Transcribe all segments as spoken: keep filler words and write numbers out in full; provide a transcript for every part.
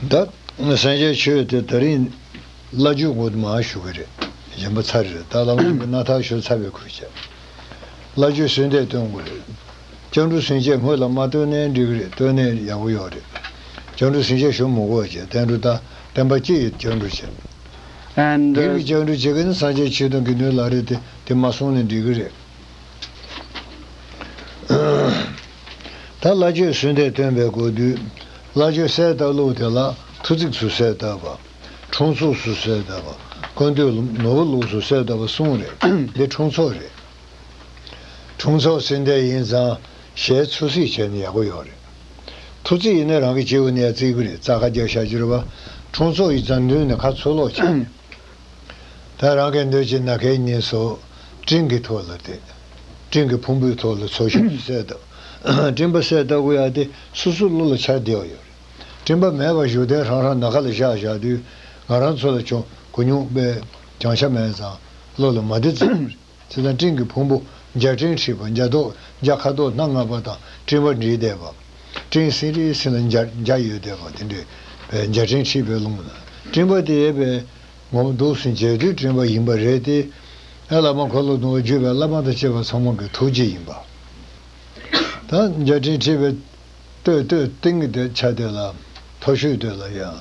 ད་སངས་རྒྱས་ཆོས་དེ་ད་རིང་བླ་མཆོད་ངོ་མ་ཞུ་གི་རེད། གཞན་པ་ཚར་རེད། ད་བླ་མ་ཆོས་ཀྱི་སྣ་ཐག་ཤོར་ཚར་བའི་ཁུལ་བྱས། བླ་མཆོད་གསོལ་འདེབས་སྟོན་དགོས་རེད། སྐྱབས་འགྲོ་སེམས་བསྐྱེད་སྔོན་ལ་མ་བཏོན་ནའི་འགྲིག་གི་རེད། བཏོན་ནའི་ཡག་པོ་ཡོད་རེད། སྐྱབས་འགྲོ་སེམས་བསྐྱེད་ཞུ་མི་དགོས་བྱས། བསྟན་འགྲོ་དང་བསྟན་པ་སྤྱི་ཡི་སྐྱབས་འགྲོ་བྱས། And འདི་གི་སྐྱབས་འགྲོ་བྱེད་ཀྱི་ནི་སངས་རྒྱས་ཆོས་དང་དགེ་འདུན་བླ་རེད་དེ། དེ་མ་གསུངས་ནས་འགྲིག་གི་རེད། ད་བླ་མཆོད་གསོལ་འདེབས་སྟོན་པའི་སྐབས་དུས། བླ་མཆོད་གསལ་བཏབ་ལུགས་དེ་ལ་ཐོ་བརྩེགས་སུ་གསལ་བཏབ་པ། འཁྲུངས་ཚོགས་སུ་གསལ་བཏབ་པ། བཀའ་འདུས་ནོར་བུ་ལུགས་སུ་གསལ་བཏབ་པ་གསུམ་རེད། འདི་འཁྲུངས་ཚོགས་རེད། འཁྲུངས་ཚོགས་གསོལ་འདེབས་ཡིན་ཙང་ཞལ་ཚོད་བསྲེ་བྱས་ན་ཡག་པོ་ཡོད་རེད། ཐོ་བརྩེགས་ཡིན་ན་རང་གི་སྤྱི་བོ་ནས་བརྩེགས་ཀྱི་རེད། རྩ་ཁ་རྒྱབ་བཞག་རྒྱུ་རེད་པ། འཁྲུངས་ཚོགས་ཡིན་ཙང་མདུན་ནས་ཁ་ཚོད་ལོག་བྱས། ད་རང་གིས་འདོད་ཀྱི་ན་ཁའི་ཉིན་སོ་སྤྲིན་གྱི་ཐོག་ལ་བལྟས། སྤྲིན་གྱི་ཕུང་པོའི་ཐོག་ལ་ཚོགས་ཞིབ་ཏུ་གསལ་བཏབ། སྤྲིན་པ་གསལ་བཏབ་དགོས་ཡ་དེ་སོ་སོ་བློ་ལ་འཆར་བདེ་བ་ཡོད་རེད། སྤྲིན་པ་མེད་པ་བཞུགས་དེ་རང་རང་ན་ཁ་ལ་བཞག་བཞག་དུས། ང་རང་ཚོ་ལ་ཅུང་གུ་ཉུང་པའི་བྱང་ཆ་མེད་ཙང་བློ་ལ་མ་བདེ་ཙམ་རེད། བྱས་ཙང་སྤྲིན་གྱི་ཕུང་པོ་འཇའ་སྤྲིན་འཁྲིགས་པ། འཇའ་ཐོག་འཇའ་ཁ་དོག་སྣ་ལྔ་པ་དང་སྤྲིན་པ་འདྲེས་བསྡད་པ། སྤྲིན་སིང་རིང་སིང་ལ་འཇའ་འཇའ་ཡོད་བསྡད་པ་དེ་འདྲའི་བའི་འཇའ་སྤྲིན་འཁྲིགས་པའི་ཀློང་ན། སྤྲིན་པ་དེ་བའི་ངོ་མ་འདུག་སེ་མཇལ་དུས་སྤྲིན་པ་ཡིན་པ་རེད་དེ། ཨ་བླ་མ་འཁོར་ལོ་སྡོམ་པ་བརྒྱུད་པའི་བླ་མ་དང་བཅས་པ་ཚང་མ་གི་ཐུགས་རྗེ་ཡིན་པ། ད་འཇའ་སྤྲིན་འཁྲིགས་པའི་སྟོད་སྟོད་སྟེང་གི་དེ་ཆ་དེ་ལ། མཐོ་ཤོས་དེ་ལ་ཡང་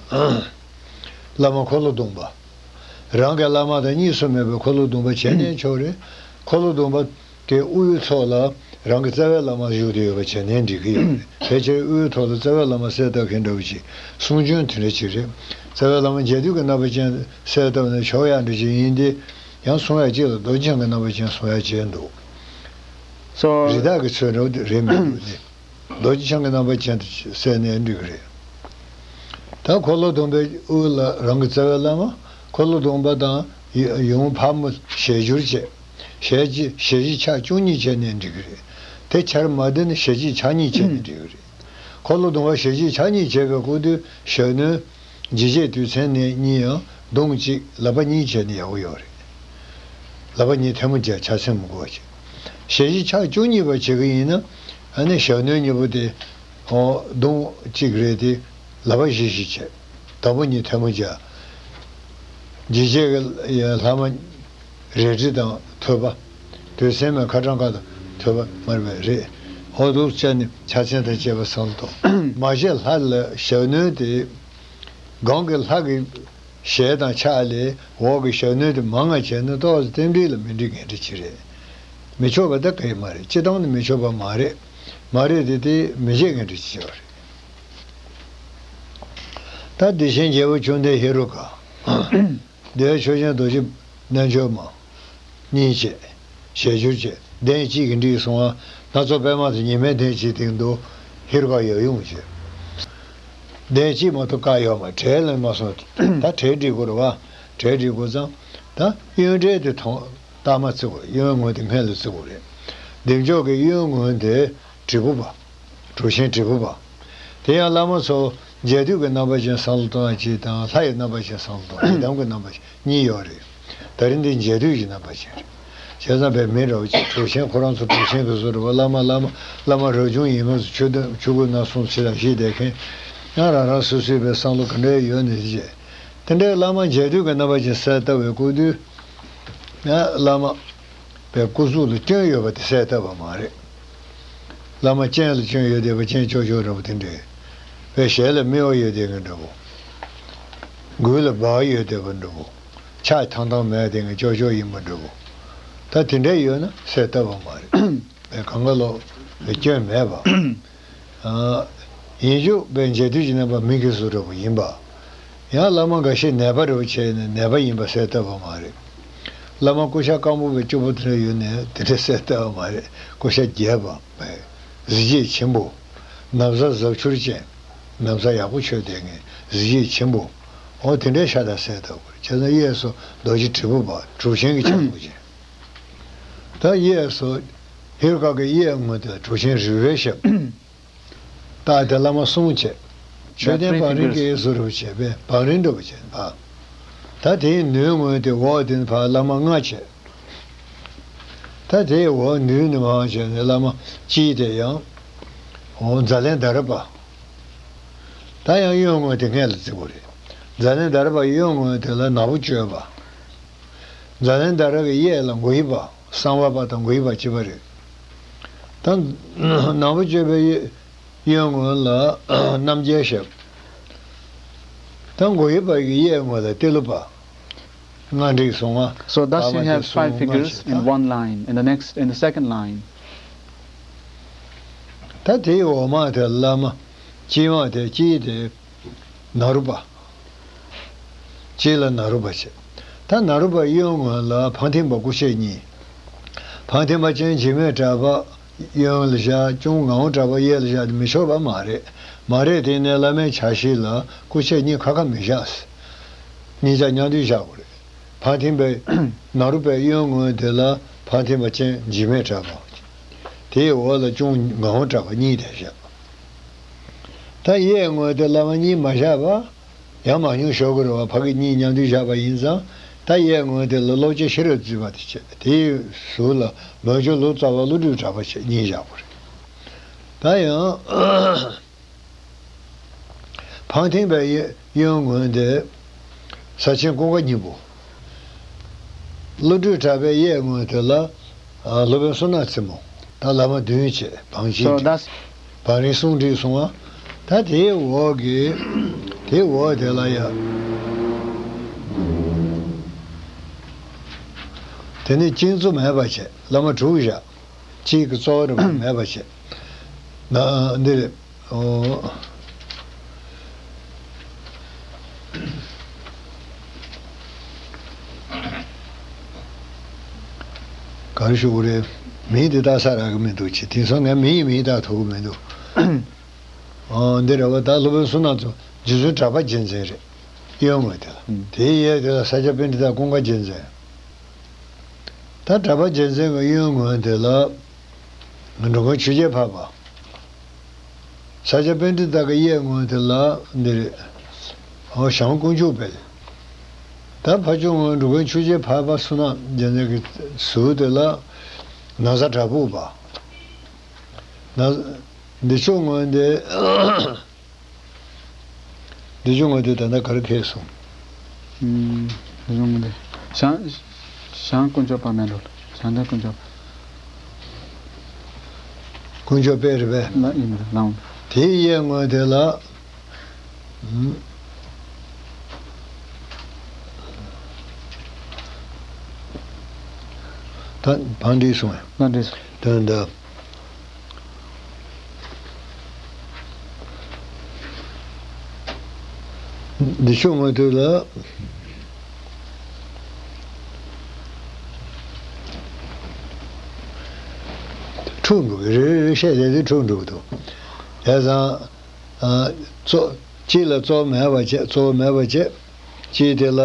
བླ་མ་འཁོར་ལོ་སྡོམ་པ། རང་གི་བླ་མ་དང་གཉིས་སུ་མེད་པའི་འཁོར་ལོ་སྡོམ་པ་བྱས་ནས་ཆོག་རེད། འཁོར་ལོ་སྡོམ་པ་དེ་དབུའི་ཚོགས་ལ་རང་གི་རྩ་བའི་བླ་མ་བཞུགས་བསྡད་ཡོད་པ་བྱས་ནས་འགྲིག་གི་ཡོད་རེད། ཕལ་ཆེར་དབུའི་ཐོག་ལ་རྩ་བའི་བླ་མ་གསལ་བཏབ་མཁན་འདྲ་བོ་ཅིག་གསུང་རྒྱུན་དེ་འདྲ་ཅིག་རེད། རྩ་བའི་བླ་མ་མཇལ་དུས་ཀྱི་རྣམ་པ་ཅན་གསལ་བཏབ་ན་ཆོག་ཡ་འདྲ་ཅིག་ཡིན་ཏེ། ཡང་གསུང་ཡ་གཅིག་ལ་རྡོ་རྗེ་འཆང་གི་རྣམ་པ་ཅན་གསུང་ཡ་བྱས་འདུག་སོ། རི་དྭགས་ཀྱི་ཚོད་འདྲ་བོ་དེ་རེད་མི་འདུག་སྟེ། རྡོ་རྗེ་འཆང་གི་རྣམ་པ་ཅན་དུ་གསལ་ནས་འགྲིག་གི་རེད། ད་འཁོར་ལོ་སྡོམ་པའི་དབུ་ལ་རང་གི་རྩ་བའི་བླ་མ། འཁོར་ལོ་སྡོམ་པ་དང་ཡུམ་ཕག་མོ་ཞལ་སྦྱོར་བཅས། ཞལ་གཅིག་ཞལ་བཞི་ཕྱག་བཅུ་གཉིས་བྱས་ནས་འགྲིག་གི་རེད། དེ་ཆར་མ་བསྡད་ན་ཞལ་གཅིག་ཕྱག་གཉིས་བྱས་ནས་འགྲིག་གི་རེད། འཁོར་ལོ་སྡོམ་པ་ཞལ་གཅིག་ཕྱག་གཉིས་བྱས་པའི་སྐབས་དུ་ཞལ་གནོན། ཇི་བྱས་དུས་མཚན་ནས་གཉིས་ཡང་གདོང་གཅིག་ལག་པ་གཉིས་བྱས་ནས་ཡག་པོ་ཡོད་རེད། ལག་པ་གཉིས་ཐལ་མོ་སྦྱར། ཕྱག་མཚན་མི་དགོས་བྱས། ཞལ་བཞི་ཕྱག་བཅུ་གཉིས་པ་བྱེད་ཀྱི་ཡིན་ན། ཨ་ནི་ཞལ་གནོན་གཉིས་པོ་དེ། ཨོ། གདོང་གཅིག་རེད་དེ། ལག་པ་བཞི་བཞི་བྱས། དང་པོ་གཉིས་ཐལ་མོ་སྦྱར། འཇིགས་བྱེད་ཀྱི་ལྷག་མ་རལ་གྲི་དང་ཐོད་པ། དུས་མཚན་མའི་ཁ་ཊྭཱཾ་ཀ་དང་ཐོད་པ་མར་བས་རེད། ཨོ་འདུག་བྱས་ནས་ཕྱག་མཚན་དང་བཅས་པ་བསམ་བློ་གཏོང་། མ་བྱས་ལྷ་ལ་ཞལ་གནོན་དེ། གང་གི་ལྷ་གི་ཞལ་དང་ཕྱག་ལས་འོག་གི་ཞལ་གནོན་དེ་མང་ང་བྱས་ན་ཏོག་ཙམ་རྟེན་འབྲེལ་ལ་མི་འགྲིག་མཁན་འདྲ་ཅིག་རེད། མི་ཆོག་པ་ད་ག་ཡེ་མ་རེད། སྤྱི་བཏང་ནི་མི་ཆོག་པ་མ་རེད། མ་རེད་དེ་དེ་མི་བྱེད་མཁན་འདྲ་ཅིག་ཡོད་རེད། ད་བདེ་ཆེན་རྒྱལ་པོ་བཅོམ་ལྡན་ཧེ་རུ་ཀ། བདེ་བའི་ཆོས་ཅན་རྡོ་རྗེ་རྣལ་འབྱོར་མ། གཉིས་བྱས། ཞལ་སྦྱོར་བྱས། གདན་གཅིག་གིས་འགྲིག་སོང་ང་། སྣ་ཚོགས་པད་མ་དང་ཉི་མའི་གདན་གཅིག་སྟེང་དུ་ཧེ་རུ་ཀ་ཡབ་ཡུམ་བྱས། གདན་གཅིག་མ་གཏོགས་བཀག་ཡོད་མ་རེད། གྲལ་ལ་མ་སོང་། ད་གྲལ་སྒྲིག་དགོས་རེད་པ། གྲལ་སྒྲིག་དགོས་ཙང་། ད་གཡོན་གྲལ་དེ་ཐོག་ལྟག་མ་བརྩི་དགོས། གཡོན་ངོས་དེ་སྔོན་ལ་བརྩི་དགོས་རེད། བདེ་མཆོག་གི་གཡོན་ངོས་དེ་དྲིལ་བུ་པ། གྲུ་ཆེན་དྲིལ་བུ་པ། དེ་ཡང་བླ་མ་ཚོ་མཇལ་དུས་ཀྱི་རྣམ་པ་ཅན་བསམ་བློ་གཏོང་བ་གཅིག་དང་། ལྷ་ཡི་རྣམ་པ་ཅན་བསམ་བློ་གཏོང་བ། ཡི་དམ་གྱི་རྣམ་པ་ཅན་གཉིས་ཡོད་རེད། ད་རིང་འདི་མཇལ་དུས་ཀྱི་རྣམ་པ་ཅན་རེད། བྱས་ཙང་བའི་མི་འདྲ་བོ་ཅིག་གྲུ་ཆེན། ཁོ་རང་ཚོ་གྲུ་ཆེན་གྱི་བཟོ་འདྲ་བོ། བླ་མ་བླ་མ་བླ་མ་རབ་བྱུང་ཡིན་མ་ཚོ་ཆོས་དུ་ཆོས་སྐུ་ན་གསུམ་ཕྱི་ལ་བཞེས་བསྡད་མཁན། ཡང་རང་རང་སོ་སོའི་བའི་བསམ་བློ་ག་འདྲ་ཡོད་ནས་བྱས། དེ་འདྲའི་བླ་མ་མཇལ་དུས་ཀྱི་རྣམ་པ་ཅན་གསལ་བཏབ་པའི་སྐབས་དུས། ཡང་བླ་མ། པའི་སྐུ་གཟུགས་ལ་སྐྱོན་ཡོད་པ་དེ་གསལ་བཏབ་པ་མ་རེད། བླ་མ་སྤྱན་ལ་སྐྱོན་ཡོད་བསྡད་པ། སྤྱན་ལྕོག་ལྕོག་འདྲ་པོ་དེ་འདྲས། པའི་ཞལ་ལ་སྨེ་བ་ཡོད་བསྡད་མཁན་འདྲ་པོ། མགུལ་ལ་སྦ་བ་ཡོད་བསྡད་པ་འདྲ་པོ། ཕྱག་ཐང་ཐང་མེད་བསྡད་མཁན་ལྕོག་ལྕོག་ཡིན་པ་འདྲ་པོ། ད་དེ་འདྲས་ཡོད་ན་གསལ་བཏབ་པ་མ་རེད། པའི་གང་ག་ལོ་ལ་སྐྱོན་མེད་པ། ཡིན་རྒྱུ་བའི་མཇལ་དུས་ཀྱི་རྣམ་པ་མི་གི་གཟུགས་འདྲ་པོ་ཡིན་པ། ཡང་བླ་མ་འགའ་ཤས་ནད་པ་འདྲ་པོ་བྱས་ནས་ནད་པ་ཡིན་པ་གསལ་བཏབ་པ་མ་རེད། བླ་མ་སྐུ་ཤ་སྐམ་པོ་བའི་སྐྱུར་པོ་དེ་འདྲ་ཡོད་ནས་དེ་འདྲ་གསལ་བཏབ་པ་མ་རེད། སྐུ་ཤ་རྒྱས་པ། གཟི་བརྗིད་ཆེན་པོ། ན་བཟའ་གཟབ་མཆོར་ཅན། ན་བཟའ་ཡག་པོ་མཆོད་བསྡད་མཁན། གཟི་བརྗིད་ཆེན་པོ། འོ་དེ་འདྲའི་ཤ་སྟག་གསལ་བཏབ་པ་རེད། བྱས་ཙང་གཡས་སུ་རྡོ་རྗེ་དྲིལ་བུ་པ། གྲུ་ཆེན་གྱི་ཕྱག་མཚན་ཅན། ད་གཡས་སུ་ཧེ་རུ་ཀ་གི་གཡས་ངོས་དེ་ལ་གྲུ་ཆེན་རི་བོའི་ཞབས། རྟགས་དེ་བླ་མ་གསུམ་བྱས། མཆོད་རྟེན་བང་རིམ་གྱི་གཡས་སུ་རུ་བྱས་པས་བང་རིམ་འདྲ་པོ་བྱས་ནས་ཕར། ད་དེའི་ནུབ་ངོས་དེ་འོག་དེ་ནས་ཕར་བླ་མ་ལྔ་བྱས། ད་དེའི་འོག་ནུབ་ནས་མར་བྱས་ནས་བླ་མ་དཀྱིལ་དེ་ཡང་འོ་ཛཱ་ལན་དྷ་ར་པ། ད་ཡང་གཡོན་ངོས་དེ་སྔས་ལ་བརྩི་དགོས་རེད། ཛཱ་ནན་དྷ་ར་པ་གཡོན་ངོས་དེ་ལ་ནག་པོ་སྤྱོད་པ། ཛཱ་ནན་དྷ་ར་གི་གཡས་ལ་མགོ་དབྱིབས་པ། གསང་བ་པ་དང་མགོ་དབྱིབས་པ་གཅིག་པ་རེད། ད་ནག་པོ་སྤྱོད་པའི་གཡོན་ངོས་ལ་རྣམ་རྒྱལ་ཞབས། ད་མགོ་དབྱིབས་པ་གི་གཡས་ངོས་ལ་ཏི་ལོ་པ། ལྔ་བྲིས་སོང་ང་། So thus you have five figures in one line, in the next, in the second line. ད་དེའི་འོག་མ་དེ་བླ་མ། དཀྱིལ་མ་དེ་དཀྱིལ་དེ་ནཱ་རོ་པ། དཀྱིལ་ལ་ནཱ་རོ་པ་བྱས། ད་ནཱ་རོ་པ་གཡོན་ངོས་ལ་འཕང་མཐིང་པ་སྐུ་ཕྱད་གཉིས། འཕང་མཐིང་པ་ཅན་འཇིགས་མེད་གྲགས་པ་གཡོན་ལ་བཞག། གཅུང་ངག་དབང་གྲགས་པ་གཡས་ལ་བཞག་དེ་མི་ཆོག་པ་མ་རེད། མ་རེད། དེ་ནས་བླ་མའི་ཕྱག་བཞི་ལ་སྐུ་ཕྱད་གཉིས་ཁ་ཁ་མི་བཞག། གཉིས་ཆ་མཉམ་དུ་བཞག་དགོས་རེད། འཕང་མཐིང་པའི་ནཱ་རོ་པའི་གཡོན་ངོས་དེ་ལ་འཕང་མཐིང་པ་ཅན་འཇིགས་མེད་གྲགས་པ། དེའི་འོག་ལ་གཅུང་ངག་དབང་གྲགས་པ་གཉིས་དེ་བཞག། ད་གཡས་ངོས་དེ་བླ་མ་གཉིས་མ་བཞག་པ། ཡང་མང་ཉུང་ཤོར་གི་རེད་བ། ཕ་གི་གཉིས་མཉམ་དུ་བཞག་པ་ཡིན་ཙང་། ད་གཡས་ངོས་དེ་ལ་ཀློག་ཆེན་ཤེས་རབ་བརྩེགས་པ་དེ་བྱས། དེའི་ཟུར་ལ་མོན་གྷོ་ལོ་ཙཱ་བ་ཀླུ་སྒྲུབ་གྲགས་པ་བྱས་གཉིས་བཞག་པ་རེད། ད་ཡང་འཕང་མཐིང་པའི་གཡོན་ངོས་དེ་ས་ཆེན་ཀུན་དགའ་སྙིང་པོ། ཀླུ་སྒྲུབ་གྲགས་པའི་གཡས་ངོས་དེ་ལ་ཨ། སློབ་དཔོན་བསོད་ནམས་རྩེ་མོ། ད་བླ་མ་བདུན་བྱས། བང་ཆེན་བྲིས། བང་རིམ་གསུམ་བྲིས་སོང་ང་། ད་དེའི་འོག་གི་དེའི་འོག་དེ་ལ་ཡ། དེ་ནི་གཅིག་མཚུངས་མེད་པ་བྱས། བླ་མ་དྲུག་བཞག། གཅིག་གི་རྩ་བ་རུ་མེད་པ་བྱས། ན་འདི་རེད། ཨོ། ག་རེ་ཞུ་དགོས་རེད། མིང་འདི་བཏགས་ས་རག་གི་མི་འདུག་ཅེས། དེང་སང་ངས་མིང་ཡི་མིང་བཏགས་ཐུབ་ཀྱི་མི་འདུག། ཨོ། འདི་རེད་བ། ད་སློབ་དཔོན་བསོད་ནམས་རྗེ་བཙུན་གྲགས་པ་རྒྱལ་མཚན་རེད། གཡོན་ངོས་དེ་ལ། དེའི་གཡས་དེ་ལ་ས་སྐྱ་པཎྜི་ཏ་ཀུན་དགའ་རྒྱལ་མཚན། ད་གྲགས་པ་རྒྱལ་མཚན་གྱི་གཡོན་ངོས་དེ་ལ་འགྲོ་མགོན་ཆོས་རྒྱལ་འཕགས་པ། ས་སྐྱ་པཎྜི་ཏ་གི་གཡས་ངོས་དེ་ལ་འདི་རེད། ཨོ། ཞང་དཀོན་མཆོག་དཔལ། ད་ཕ་ཕྱོགས་ངོས་འགྲོ་མགོན་ཆོས་རྒྱལ་འཕགས་པ་བསོད་ནམས་རྒྱལ་མཚན་གྱི་ཟུར་དེ་ལ་ན་བཟའ་བྲག་ཕུག་པ། ན། འདི་ཕྱོགས་ངོས་འདི། འདི་ཕྱོགས་ངོས་འདི་ད་ལྟ་ག་རེ་འཁེལ་སོང་། ཨུམ། འདི་ཕྱོགས་ངོས་འདི། ཞང་། ཞང་དཀོན་མཆོག་དཔལ་མེད་འགྲོ། ཞང་བདག་དཀོན་མཆོག་དཔལ། དཀོན་མཆོག་དཔལ་རེད་པས། ལ་ཡིན་ལ། དེའི་གཡས་ངོས་དེ་ལ། ཨུམ། ད་བང་བྲིས་སོང་ངས། བང་བྲིས་སོང་། དོན་དུ། འདི་ཕྱོགས་ངོས་དེ་ལ་འཁྲུག་འགྲོ་གི་རེད། རེ་རེ་བཤད་བསྡད་དུས་འཁྲུག་འགྲོ་གི་འདུག། བྱས་ཙང་། ཨ། གཙོ། གཅིག་ལ་གཙོ་བོ་མེད་པ་བྱས། གཙོ་བོ་མེད་པ་བྱས། གཅིག་དེ་ལ།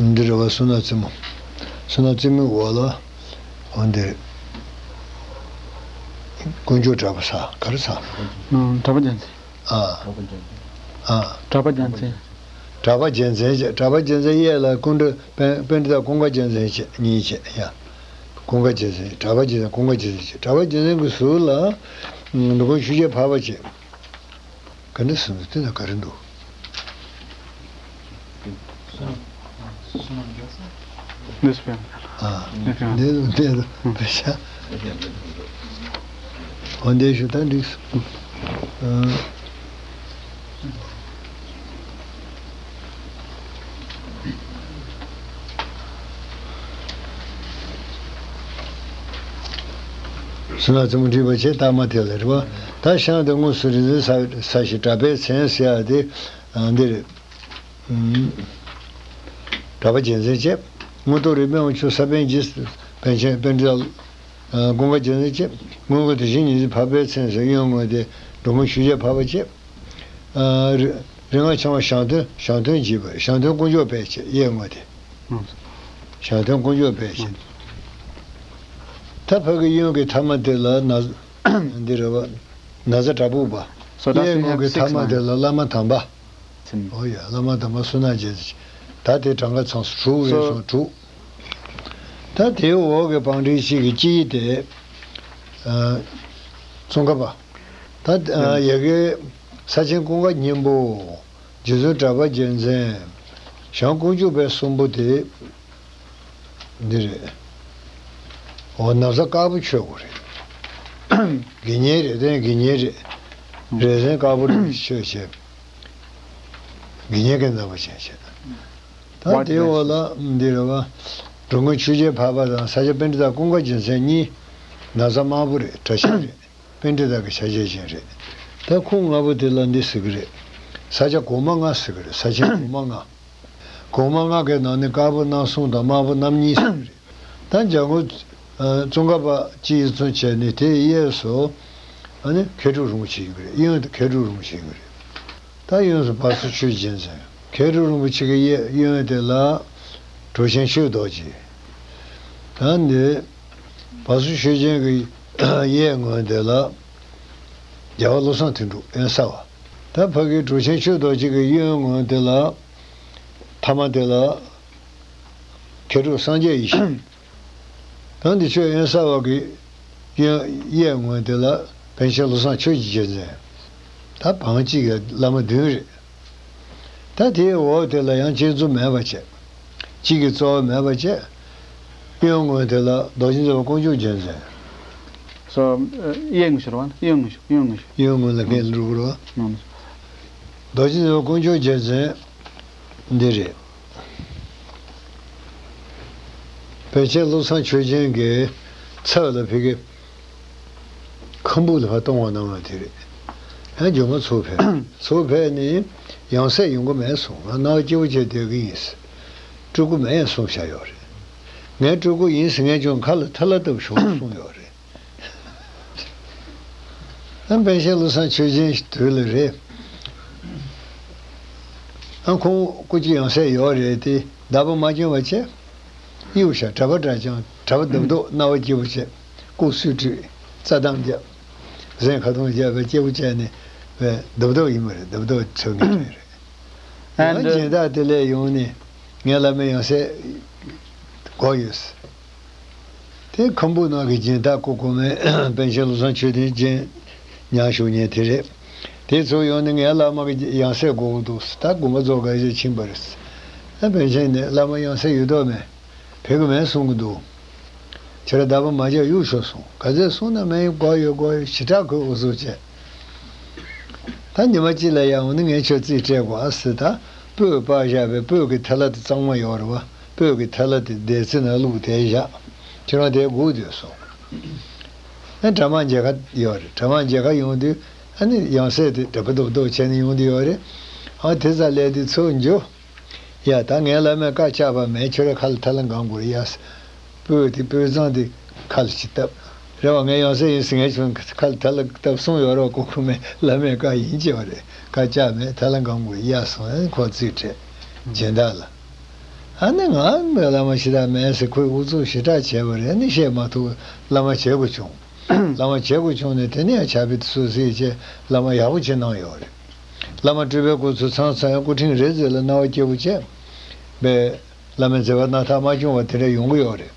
འདི་རེད་བ། བསོད་ནམས་རྩེ་མོ། བསོད་ནམས་རྩེ་མོའི་འོག་ལ། འོ་འདི། དཀོན་མཆོག་གྲགས་པ་ས། ག་རེ་ས། ཨང་། གྲགས་པ་རྒྱལ་མཚན། ཨ། ཨ། གྲགས་པ་རྒྱལ་མཚན། གྲགས་པ་རྒྱལ་མཚན་བྱས། གྲགས་པ་རྒྱལ་མཚན་གྱི་གཡས་ལ་སྐུ་མགྲོན་པཎ་པཎྜི་ཏ་ཀུན་དགའ་རྒྱལ་མཚན་བྱས། གཉིས་བྱས་ཡ། ཀུན་དགའ་རྒྱལ་མཚན། གྲགས་པ་རྒྱལ་མཚན། ཀུན་དགའ་རྒྱལ་མཚན་བྱས། གྲགས་པ་རྒྱལ་མཚན་གྱི་ཟུར་ལ་འགྲོ་མགོན་ཆོས་རྒྱལ་འཕགས་པ་བྱས། ག་འདྲ་སོང་འདུག། དེ་ན་ག་རེ་འདུག། འདི་སྤེལ། ཨ། འདི་འདི་འདི་འདི་ཤ། འོ་འདི་ཞུ་ད་འགྲིག་སོང་། ཨ། བསོད་ནམས་རྩེ་མོ་བྲིས་པ་བྱས། རྟགས་མ་དེ་ལ་རེད་བ། ད་ཞང་དེ་དངོས་སུ་རིག་འཛིན་ས་ས་ཞེས་གྲགས་པའི་མཚན་ཟེར་ཡ་དེ། ཨ། འདི་རེད། ཨུམ། གྲགས་པ་རྒྱལ་མཚན་བྱས། མངོན་རྟོགས་རིག་པའི་དབང་ཕྱུག་ས་པཎ་གྱི། པཎ་ཆེན་པཎྜི་ཏ། ཨ། ཀུན་དགའ་རྒྱལ་མཚན་བྱས། མངོན་ཀུན་དེ་བཞིན་ཉིད་ཀྱི་འཕགས་པའི་མཚན་ཟེར། གཡོན་ངོས་དེ་འགྲོ་མགོན་ཆོས་རྒྱལ་འཕགས་པ་བྱས། ཨ། རིག་རིག་སྔགས་འཆང་བ་ཞང་སྟོན། ཞང་སྟོན་བྱས་པ། ཞང་སྟོན་དཀོན་མཆོག་དཔལ་བྱས། གཡས་ངོས་དེ། ཨང་། ཞང་སྟོན་དཀོན་མཆོག་དཔལ་བྱས། ཨང་། ད་ཕ་གི་གཡོན་གྱི་ཐ་མ་དེ་ལ་ན། འདི་རེད་བ། ན་བཟའ་བྲག་ཕུག་པ། So that's གཡས་ངོས་ཀྱི་ཐ་མ་དེ་ལ་བླ་མ་དམ་པ། ཨོ་ཡ། བླ་མ་དམ་པ་བསོད་ནམས་རྒྱལ་མཚན། ད་དེ་གྲངས་ཀ་ཚང་སོང་། དྲུག་རེད་སོ། སོང་དྲུག་ད་དེའི་འོག་གི་བང་སྒྲིག་གཅིག་གི་གཅིག་དེ། ཨ། ཙོང་ཁ་པ། ད་ཨ་ཡ་གི་ས་ཆེན་ཀུན་དགའ་སྙིང་པོ། རྗེ་བཙུན་གྲགས་པ་རྒྱལ་མཚན། ཞང་ཀུན་སྤྱོད་པའི་གསུམ་པོ་དེ། འདི་རེད། འོ། ན་བཟའ་དཀར་པོ་མཆོད་དགོས་རེད། དགེ་བསྙེན་རེད། དེ་དགེ་བསྙེན་རེད། རས་གཟན་དཀར་པོ་རེད་མཆོད་བྱས། དགེ་བསྙེན་གྱི་རྣམ་པ་ཅན་བྱས། ད་དེའི་འོག་ལ་འདི་རེད་བ། འགྲོ་མགོན་ཆོས་རྒྱལ་འཕགས་པ་དང་ས་སྐྱ་པཎྜི་ཏ་ཀུན་དགའ་རྒྱལ་མཚན་གཉིས། ན་བཟའ་དམར་པོ་རེད། གྲྭ་ཤག་རེད། པཎྜི་ཏ་གི་ཆ་བྱད་ཅན་རེད། ད་ཁོང་ལྔ་པོ་དེ་ལ་འདི་ཟེར་གི་རེད། ས་སྐྱ་གོང་མ་ལྔ་ཟེར་གི་རེད། ས་ཆེན་གོང་མ་ལྔ། གོང་མ་ལྔ་གི་ནང་ནས་དཀར་པོ་རྣམ་གསུམ་དང་དམར་པོ་རྣམ་གཉིས་ཟེར་གི་རེད། ད་འཇམ་མགོན་ཙོང་ཁ་པ་གཅིག་ཡིན་ཚུལ་བྱས་ནས་དེའི་གཡས་སུ། ཨ་ནི་མཁས་གྲུབ་རིན་པོ་ཆེ་ཡོད་གི་རེད། གཡོན་དུ་མཁས་གྲུབ་རིན་པོ་ཆེ་ཡོད་གི་རེད། ད་གཡོན་སུ་བ་སུ་ཆོས་རྒྱལ་མཚན། མཁས་གྲུབ་རིན་པོ་ཆེ་གི་གཡས་གཡོན་དེ་ལ་གྲུབ་ཆེན་ཆོས་རྡོ་རྗེ། ད་འདི་བ་སུ་ཆོས་རྒྱལ་གྱི་གཡས་ངོས་དེ་ལ་རྒྱལ་བ་བློ་བཟང་དོན་གྲུབ་དབེན་ས་བ། ད་ཕ་གི་གྲུབ་ཆེན་ཆོས་རྡོ་རྗེ་གི་གཡོན་ངོས་དེ་ལ་ཐ་མ་དེ་ལ་མཁས་གྲུབ་སངས་རྒྱས་ཡེ་ཤེས། ད་འདི་ཆོས་དབེན་ས་བ་གི་གཡོན་གཡས་ངོས་དེ་ལ་པཎ་ཆེན་བློ་བཟང་ཆོས་ཀྱི་རྒྱལ་མཚན། ད་བང་གཅིག་གི་བླ་མ་བདུན་རེད། ད་དེའི་འོག་དེ་ལ་ཡང་གཅིག་མཚུངས་མེད་པ་བྱས། གཅིག་གི་རྩ་བ་མེད་པ་བྱས། གཡོན་ངོས་དེ་ལ་རྡོ་རྗེ་འཛིན་པ་དཀོན་མཆོག་རྒྱལ་མཚན། སོ། གཡས་ངོས་ཤོར་བ་ན་གཡོན་ངོས་ཤོར། གཡོན་ངོས་ཤོར། གཡོན་ངོས་ལ་གན་འགྲོ་དགོས་རེད་བ། རྡོ་རྗེ་འཛིན་པ་དཀོན་མཆོག་རྒྱལ་མཚན། འདི་རེད། པཎ་ཆེན་བློ་བཟང་ཆོས་རྒྱན་གྱི་ཚབ་ལ་ཕ་གི་ཁམ་བུ་ལ་ཕར་གཏོང་བ་གནང་བ་དེ་རེད། ཡང་མགྱོགས་མ་ཚུར་ཕེབས། ཚུར་ཕེབས་ནས་ཡང་སྲིད་ཡོང་གི་མེད་གསུངས། ང་རྣ་བ་སྐྱིད་པོ་བྱས་བསྡད་ཀྱི་ཡིན། སྤྲུལ་སྐུ་མེད་གསུངས་བཞག་ཡོད་རེད། ངས་སྤྲུལ་སྐུ་ཡིན་ཟེར་མཁན་ཅུང་ཁ་ལ་ཐལ་བ་བཏབ་ཤོག་གསུངས་ཡོད་རེད། ཨ། པཎ་ཆེན་བློ་བཟང་ཆོས་རྒྱན་དུས་ལ་རེད། ཨ། ཁོང་སྐུ་མཁྱེན་ཡང་སྲིད་ཡོད་རེད་དེ། བདག་པོ་མ་བྱུང་བ་བྱས། གཡུག་བཞག་གྲྭ་པ་འདྲ་ཅང་གྲྭ་པ་རྡབ་རྡོབ་རྣ་བ་སྐྱིད་པོ་བྱས། ལྐུགས་སུ་བྲིས། རྩ་གདམ་རྒྱབ། གཟན་ཁ་ཐོང་རྒྱབ་པའི་སྐྱིད་པོ་བྱས་ནས་བས་རྡབ་རྡོབ་ཡིན་པ་རེད། རྡབ་རྡོབ་ཚོད་ངེས་རེད། ཡང་སྦྱིན་བདག་དེ་ལས་ཡོང་ནས་ངའི་བླ་མའི་ཡང་སྲིད་དགོས་ཡོད་ཟེར། དེ་ཁམ་བུ་ནང་གི་སྦྱིན་བདག་སྐུ་གོང་མའི་པཎ་ཆེན་བློ་བཟང་ཆོས་ལྡན་རྒྱན་ཉག་ཞུ་མཁན་དེ་རེད། དེ་ཚོ་ཡོང་ནས་ངའི་བླ་མ་གི་ཡང་སྲིད་དགོས་ཀྱི་འདུག་ད་དགོངས་པ་རྫོགས་ག་ཞིག་ཕྱིན་པ་རེད། ཨ། པཎ་ཆེན་ནས་བླ་མ་ཡང་སྲིད་ཡོད་མདོག་མེད། ཕེབས་ཀྱི་མེད་གསུང་གི་འདུག་ཁྱེད་རང་བདག་པོ་མ་བྱས་གཡུག་ཤོག་གསུངས། ག་ཚོད་གསུངས་ན་མེད། དགོས་ཡོད་དགོས་ཡོད་ཞེ་དྲག་ཁོས་ཨུ་ཚུགས་བྱས། ད་ཉི་མ་གཅིག་ལ་ཡང་འོ་ན་ངས་ཁྱོད་རྩིས་སྤྲད་དགོས་ཨ་ཟེར། ད་སྤོས་སྤར་བཞག་པའི་སྤོས་ཀྱི་ཐལ་བ་དེ་གཙང་མ་ཡོད་རེད་བ། སྤོས་ཀྱི་ཐལ་བ་དེ་སྡེར་རྩེ་ནང་བླུགས་བསྡད་བཞག་ཁྱེད་རང་དེ་སྒུག་སྡོད་གསུངས། ཨ། གྲྭ་མང་མཇལ་ཁ་ཡོད་རེད། གྲྭ་མང་མཇལ་ཁ་ཡོང་དུས་ཨ་ནི་ཡང་སྲིད་དེ་གྲྭ་པ་རྡོབ་རྡོབ་བྱས་ནས་ཡོང་དུས་ཡོད་རེད། ཨ། དེ་ཙམ་སླེབས་དུས་ཚུར་འགྱོ། ཡ། ད་ངའི་བླ་མས་བཀའ་བཅག་པ་མེད། ཁྱོད་རའི་ཁ་ལ་ཐལ་བ་སྒང་དགོས་རེད་ཡ། སྤོས་དེ་སྤོས་གཙང་དེ་ཁ་ལ་ཅིག་བཏབ། རེད་བ། ངའི་ཡང་སྲིད་ཡིན་ཟེར་མཁན་ཁྱོད་ཁ་ལ་ཐལ་བ་བཏབ་གསུངས་ཡོད་རེད་བ། སྐུ་གོང་མའི་བླ་མའི་བཀའ་ཡིན་གྱི་ཡོད་རེད། བཀའ་བཅག་མེད། ཐལ་བ་སྒང་དགོས་རེད་ཡ་གསུངས། ཨ་ནི་ཁོ་རྩིས་སྤྲད། སྦྱིན་བདག་ལ། ཨ་ནི་ང་བླ་མ་ཞེ་དྲག་མེད་ཟེར་ཁོས་ཨུ་ཚུགས་ཞེ་དྲག་བྱས་པ་རེད། ཨ་ནི་བཤད་མ་ཐུབ། བླ་མ་བྱེད་དགོས་བྱུང་། བླ་མ་བྱེད་དགོས་བྱུང་ནས་དེ་ནས་ཡང་ཕྱག་དཔེ་དེ་ཚོ་གཟིགས་བྱས་བླ་མ་ཡག་པོ་བྱེད་གནང་ཡོད་རེད། བླ་མ་སྤྲུལ་པའི་སྐུ་ཚོ་ཚང་ཚང་ཡང་སྐུ་ཕྲེང་རེ་ཟུང་ལ་རྣ་བ་སྐྱིད་པོ་བྱས། བས་བླ་མའི་མཛད་པ་སྣ་ཐག་མ་བྱུང་བ་དེ་འདྲ་ཡོང་གི་ཡོད་རེད།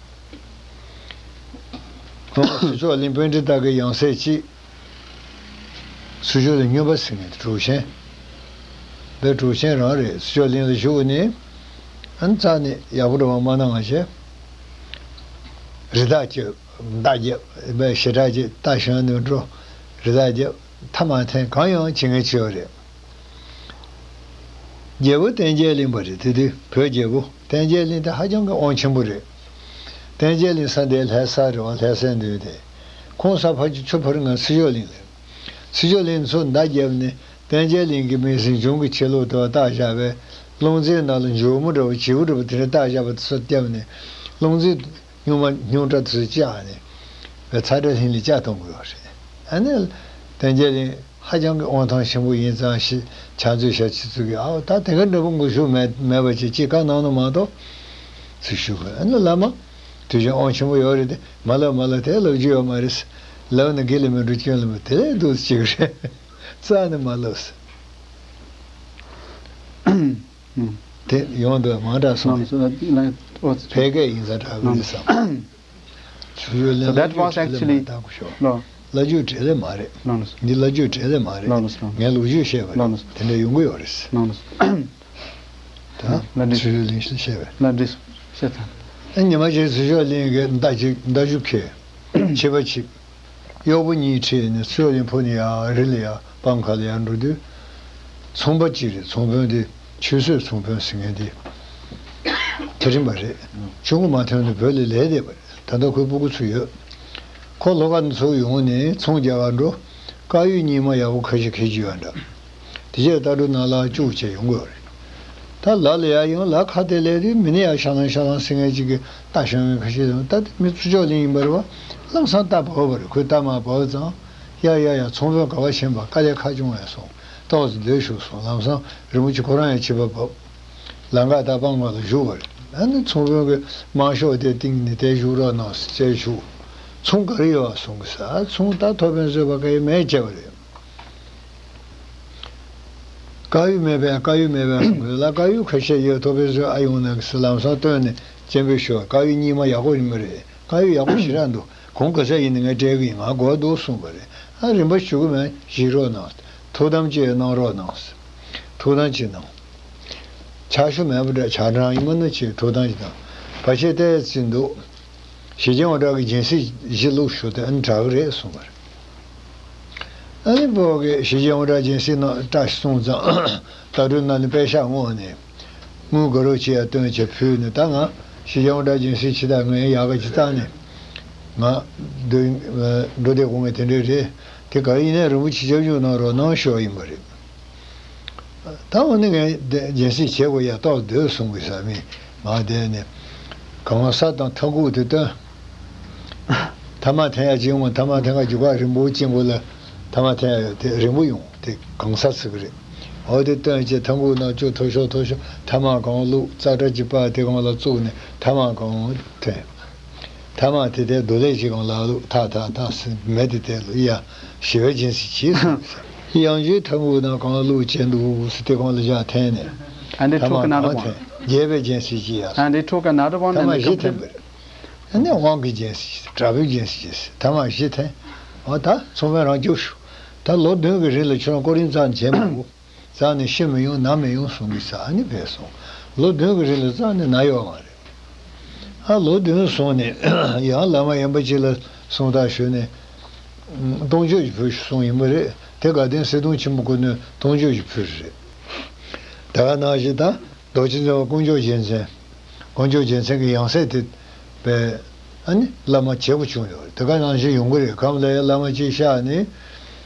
ཁོང་གསོལ་ལྕོག་གླིང་པཎྜི་ཏ་གི་ཡང་སྲིད་ཅིག་གསོལ་ལྕོག་གླིང་སྨྱོན་པ་ཟེར་མཁན་དེ་གྲུབ་ཆེན། བས་གྲུབ་ཆེན་རང་རེད། གསོལ་ལྕོག་གླིང་ལ་བཞུགས་ནས་ཨ་ནི་རྩ་ནས་ཡག་པོ་འགྲོ་བ་མ་གནང་བ་བྱས། རི་དྭགས་ཀྱི་མདའ་རྒྱབ་པའི་ཞེ་དྲག་ཅིག་རྟ་ཞོན་ནས་འགྲོ། རི་དྭགས་རྒྱབ་མཐའ་མ་འཐེན་གང་ཡང་བྱེད་མཁན་ཅིག་ཡོད་རེད། རྒྱལ་པོ་བསྟན་རྒྱས་གླིང་པ་རེད། དེ་དུས་བོད་རྒྱལ་པོ་བསྟན་རྒྱས་གླིང་དེ་ཧ་ཅང་གི་དབང་ཆེན་པོ་རེད། བསྟན་རྒྱས་གླིང་ས་འདིའི་ལྷ་ས་རེད་བ། ལྷ་སའི་མདུན་དེ། ཁོང་ས་ཕར་ཆུ་ཕར་ང་གསོལ་ལྕོག་གླིང་ལ། གསོལ་ལྕོག་གླིང་ཚོ་མདའ་རྒྱབ་ནས་བསྟན་རྒྱས་གླིང་གི་མི་ཟིན་འབྱུང་གི་ཆེ་ལོ་དེ་བ་བཏགས་བཞག་པའི་གླང་རྫས་ནང་ལ་འཇོལ་མོ་འདྲ་བོ་བྱིའུ་འདྲ་བོ་དེ་འདྲ་བཏགས་བཞག་པ་དེ་ཚོ་བརྒྱབ་ནས་གླང་རྫས། སྨྱུག་མ་སྨྱུག་དྲ་དེ་ཚོ་བཅག་ནས་བས་ཚ་དྲོད་ལྷིང་ལ་བཅའ་གཏོང་གི་ཡོད་རེད། ཨ་ནི་བསྟན་རྒྱས་གླིང་ཧ་ཅང་གི་དབང་ཐང་ཆེན་པོ་ཡིན་ཙང་ཞེས་ཕྱག་མཛོད་ཞབས་ཕྱི་ཚུལ་གྱིས་ཨའོ་ད་དེ་ག་འདྲ་པོ་མགོ་གཞུག་མེད་མེད་པ་ཅིག་ཅིག་བཀའ་གནང་ནོ་མ་གཏོགས་ཚུལ་ཞུ་དགོས། ཨ་ནི་བླ་མ་དུས་ཆེན་དབང་ཆེན་པོ་ཡོད་རེད་དེ་མ་ལབ་མ་ལབ་དེ་ལབ་རྒྱུ་ཡོད་མ་རེད། ལབ་ན་དགེ་ལ་མི་འགྲོ་སྐྱོན་ལ་མི་དེ་ལས་སྡུག་ཅིག་རེད། རྩ་ནས་མ་ལབ་ཟེར། དེ་ཡོང་འདུག་མང་དྲགས་སོང་། ལགས་སོ། ལགས་འོ་ཕལ་སྐད་ཡིན་ས་དྲག་གི་རེད་བསམ། ཆུ་ཚོད་གླེང་So that was actually- ལྟ་དགོས་ཤོག་ལོ། ལབ་རྒྱུ་བྲེལ་ལེ་མ་རེད། ལགས་སོ། འདི་ལབ་རྒྱུ་བྲེལ་ལེ་མ་རེད། ལགས་སོ། ངས་ལོ་རྒྱུས་བཤད་པ་རེད། ལགས་སོ། དེ་འདྲ་ཡོང་གི་ཡོད་རེད། ལགས་སོ། ད་ལབ་འགྲིག་ཆུ་ཚོད་གླེང་ཤོག་བཤད་པས། ལབ་འགྲིག་བཤད་ཐལ། ཨ་ཉི་མ་ཞིག་ཚུར་ཤོག་གླེང་གི་མདའ་གཅིག་མདའ་གཞུ་ཁྱེར། ཕྱི་པ་གཅིག་གཡོག་པོ་གཉིས་ཁྲིད་ནས་ཚུར་ཤོག་གླེང་ཕུ་ནས་ཡར་རི་ལ་ཡར་སྤང་ཁ་ལ་ཡར་འགྲོ་དུས། ཚོང་པ་གཅིག་རེད། ཚོང་དཔོན་དེ་ཆུད་ཟོས་ཚོང་དཔོན་ཟེར་མཁན་དེ། དེ་རིམ་པ་རེད། ཆུང་ངུ་མ་ཐོན་ནས་བོད་ལ་ལས་བསྡད་པ་རེད། ད་ལྟ་ཁོའི་སྤུ་གུ་ཚོ་ཡོད། ཁོ་ལྷོ་ཁ་ནས་ཚུར་ཡོང་ནས་ཚོང་རྒྱག་གར་འགྲོ། དཀར་ཡོལ་རྙིང་མ་ཡག་པོ་ཁ་ཤས་འཁྱེར་གྱི་ཡོད་འདྲ། དེ་རྗེས་ལྟ་གྲུ་ནང་ལ་བཅུག་བྱས་ཡོང་དགོས་རེད། ད་ལ་ལ་ཡར་ཡོང་ལ་ཁ་གཏད་ལས་དུས་མི་ནི་ཡར་ཤ་ལང་ཤ་ལང་ཟེར་མཁན་ཅིག་གིས་རྟ་ཤོར་མཁན་ཁ་ཤས་ཡོང་། ད་དེ་མི་ཚུར་ཕྱོགས་ལེན་ཡིན་པ་རེད་བ། ལམ་སང་རྟ་བབས་པ་རེད། ཁོས་རྟ་མར་བབས་ཙང་། ཡ་ཡ་ཡ། ཚོང་དཔོན་ག་པར་ཕྱིན་པ། དཀའ་ལས་ཁག་བྱུང་བས་སོང་། ཏོག་ཙམ་སྡོད་ཤོག་གསུངས། ལམ་སང་རིན་པོ་ཆེ་ཁོ་རང་ཡང་ཕྱི་པ་བབས། ལམ་ཁ་ད་སྤང་ཁ་ལ་བཞུགས་པ་རེད། ཨ་ནི་ཚོང་དཔོན་གྱིས་དམར་ཤོག་དེ་སྟེང་ནས་དེ་བཞུགས་རོགས་གནང་ཟེར་བྱས་བཞུགས། ཚོང་ག་རེ་ཡོད་པ་གསུང་གི་ཟེར། ཚོང་ད་ཐོག་ཕན་བཟོས་པ་ག་ཡེ་མེད་བྱས་པ་རེད། དཀར་ཡོལ་མེད་པས། དཀར་ཡོལ་མེད་པས་གསུང་གི་ལ། དཀར་ཡོལ་ཁ་ཤས་ཡོད། ཐོག་ཕན་བཟོས་ཨ་ཡོང་ན་གི་ཟེར། ལམ་སང་བཏོན་ནས་སྤྱན་འབུལ་ཞུ་བ། དཀར་ཡོལ་རྙིང་མ་ཡག་པོ་ཡིན་པ་རེད། དཀར་ཡོལ་ཡག་པོ་ཞེ་དྲག་འདུག་གོང་ག་ཚད་ཡིན་ན་ངས་སྤྲད་གི་ཡིན། ང་དགོས་འདུག་གསུངས་པ་རེད། ཨ་རིན་པ་ཞུ་གི་མེད། བཞེས་རོགས་གནང་། ཐུགས་དམ་ཅིག་གནང་རོགས་གནང་། ཐུགས་དམ་ཅིག་གནང་། ཕྱག་ཞུ་མེད་པ་འདྲ། ཕྱག་གྲངས་ཡིན་པ་ན་ཅིག་ཐུགས་དམ་ཅིག་གནང་། བར་ཆད་ཏོག་ཙམ་འདུག་ཞེ་ཆེན་འོ་སྐྲག་གི་སྦྱིན་སྲེག་བཞི་བླུགས་ཞུ་དེ་ཨ་ནི་དྲག་གི་རེད་གསུངས་པ་རེད། ཨ་ནི་བོད་ཀྱི་ཞེ་ཆེན་འོ་སྐྲག་སྦྱིན་སྲེག་གནང་སྐྲག་སོང་ཙང་། ལྟ་གྲུ་ནང་ནས་པད་ཤག་བརྔོས་ནས། དངུལ་དགའ་རོགས་ཅིག་ཡར་བཏོན་བྱས་ཕུལ་ནས། ད་ང་ཞེ་ཆེན་འོ་སྐྲག་སྦྱིན་སྲེག་བྱེད་སྟངས་ངས་ཡག་ག་ཅིག་བཏང་ནས། ང་འདི་འགྲོ་བསྡད་དགོས་ངེས་དེ་འདྲས་རེད། དེ་ག་ཡིན་ནའི་རིན་པོ་ཆེ་སྐྱབས་འཇུག་གནང་རོགས་གནང་ཞུ་བ་ཡིན་པ་རེད། ད་འོ་ནི་ངས་སྦྱིན་སྲེག་བྱེད་དགོས་ཡ། ཏོག་སྡོད་གསུང་གི་ས་མི་མ་བསྡད་ནས། གང་ས་དང་ཐང་ཁུག་དེ་བཏོན། ཐ་མག་འཐེན་ཡ་ཅིག་འོང་། ཐ་མག་འཐེན་ག་རྒྱུ་ག་རིང་པོ་ཅིག་འགོར་ལ། ཐ་མག་འཐེན་ཡ་ཡོད་དེ་རིང་པོ་ཡོང་། དེ་གང་ས་ཚིག་གི་རེད། འོ་དེ་བཏོན་བྱས་ཐང་ཁུག་ནང་བཅུག། མཐོ་ཤོས་མཐོ་ཤོས་ཐ་མག་གང་བླུགས། ཙག་སྒྲ་ཅིག་པ་དེ་གང་ལ་བཙུགས་ནས་ཐ་མག་གང་འཐེན། ཐ་མག་དེ་དེ་རྡོ་ལེབ་ཅིག་གང་ལ་བླུགས། ཐག་ཐག་ཐག་ཟེར་མེ་དེ་དེ་ལ་ཡ་ཞི་བའི་སྦྱིན་སྲེག་གྱིས་གསུངས། ཡང་ཅིག་ཐང་ཁུག་ནང་གང་བླུགས་བྱས་འདུག་ཟེར། དེ་གང་ལ་བཞག་འཐེན་ནས། And they ཐ་མག་took another གང་འཐེན། one. རྒྱས་པའི་སྦྱིན་སྲེག་གྱིས་ཡ། And they took another one ཐ་and མག they བཞི་འཐེན་completed པ་རེད། ཨ་ནི་དབང་གི་སྦྱིན་སྲེག་གྱིས། དྲག་པོའི་སྦྱིན་སྲེག་གྱིས། ཐ་མག་བཞི་འཐེན། འོ་ད་ཚོང་དཔོན་རང་རྒྱུགས་ཤོག་ད་ལོ་བདུན་གྱི་རིང་ལ་ཁྱོད་རང་སྐོར་རིན་རྩ་ནས་བྱེད་མི་དགོས། རྩ་ནས་ཤི་མི་ཡོང་ན་མི་ཡོང་གསུང་གི་ས། ཨ་ནི་བས་སོང་། ལོ་བདུན་གྱི་རིང་ལ་རྩ་ནས་ན་ཡོད་མ་རེད། ཨ་ལོ་བདུན་སོང་ནས་ཡང་བླ་མ་གཞན་པ་ཅིག་ལ་གསུང་ཐག་ཞུས་ནས། ཨ་གཏོང་ཆོག་ཅིག་ཕུལ་ཤོག་གསུངས་ཡིན་པ་རེད། དེ་དགའ་ལྡན་གསེར་གདུང་ཆེན་པོ་ཁོ་ནས་གཏོང་ཆོག་ཅིག་ཕུལ་རེད། དེ་ག་ནང་བཞིན་ད་རྡོ་རྗེ་འཛིན་པ་དཀོན་མཆོག་རྒྱལ་མཚན། དཀོན་མཆོག་རྒྱལ་མཚན་གྱི་ཡང་སྲིད་དེ་བས་ཨ་ནི་བླ་མ་བྱེད་པོ་བྱུང་ཡོད་རེད། དེ་ག་ནང་བཞིན་ཡོང་གི་རེད། གང་ལ་ཡང་བླ་མ་གཅིག་གཤེགས་ནས་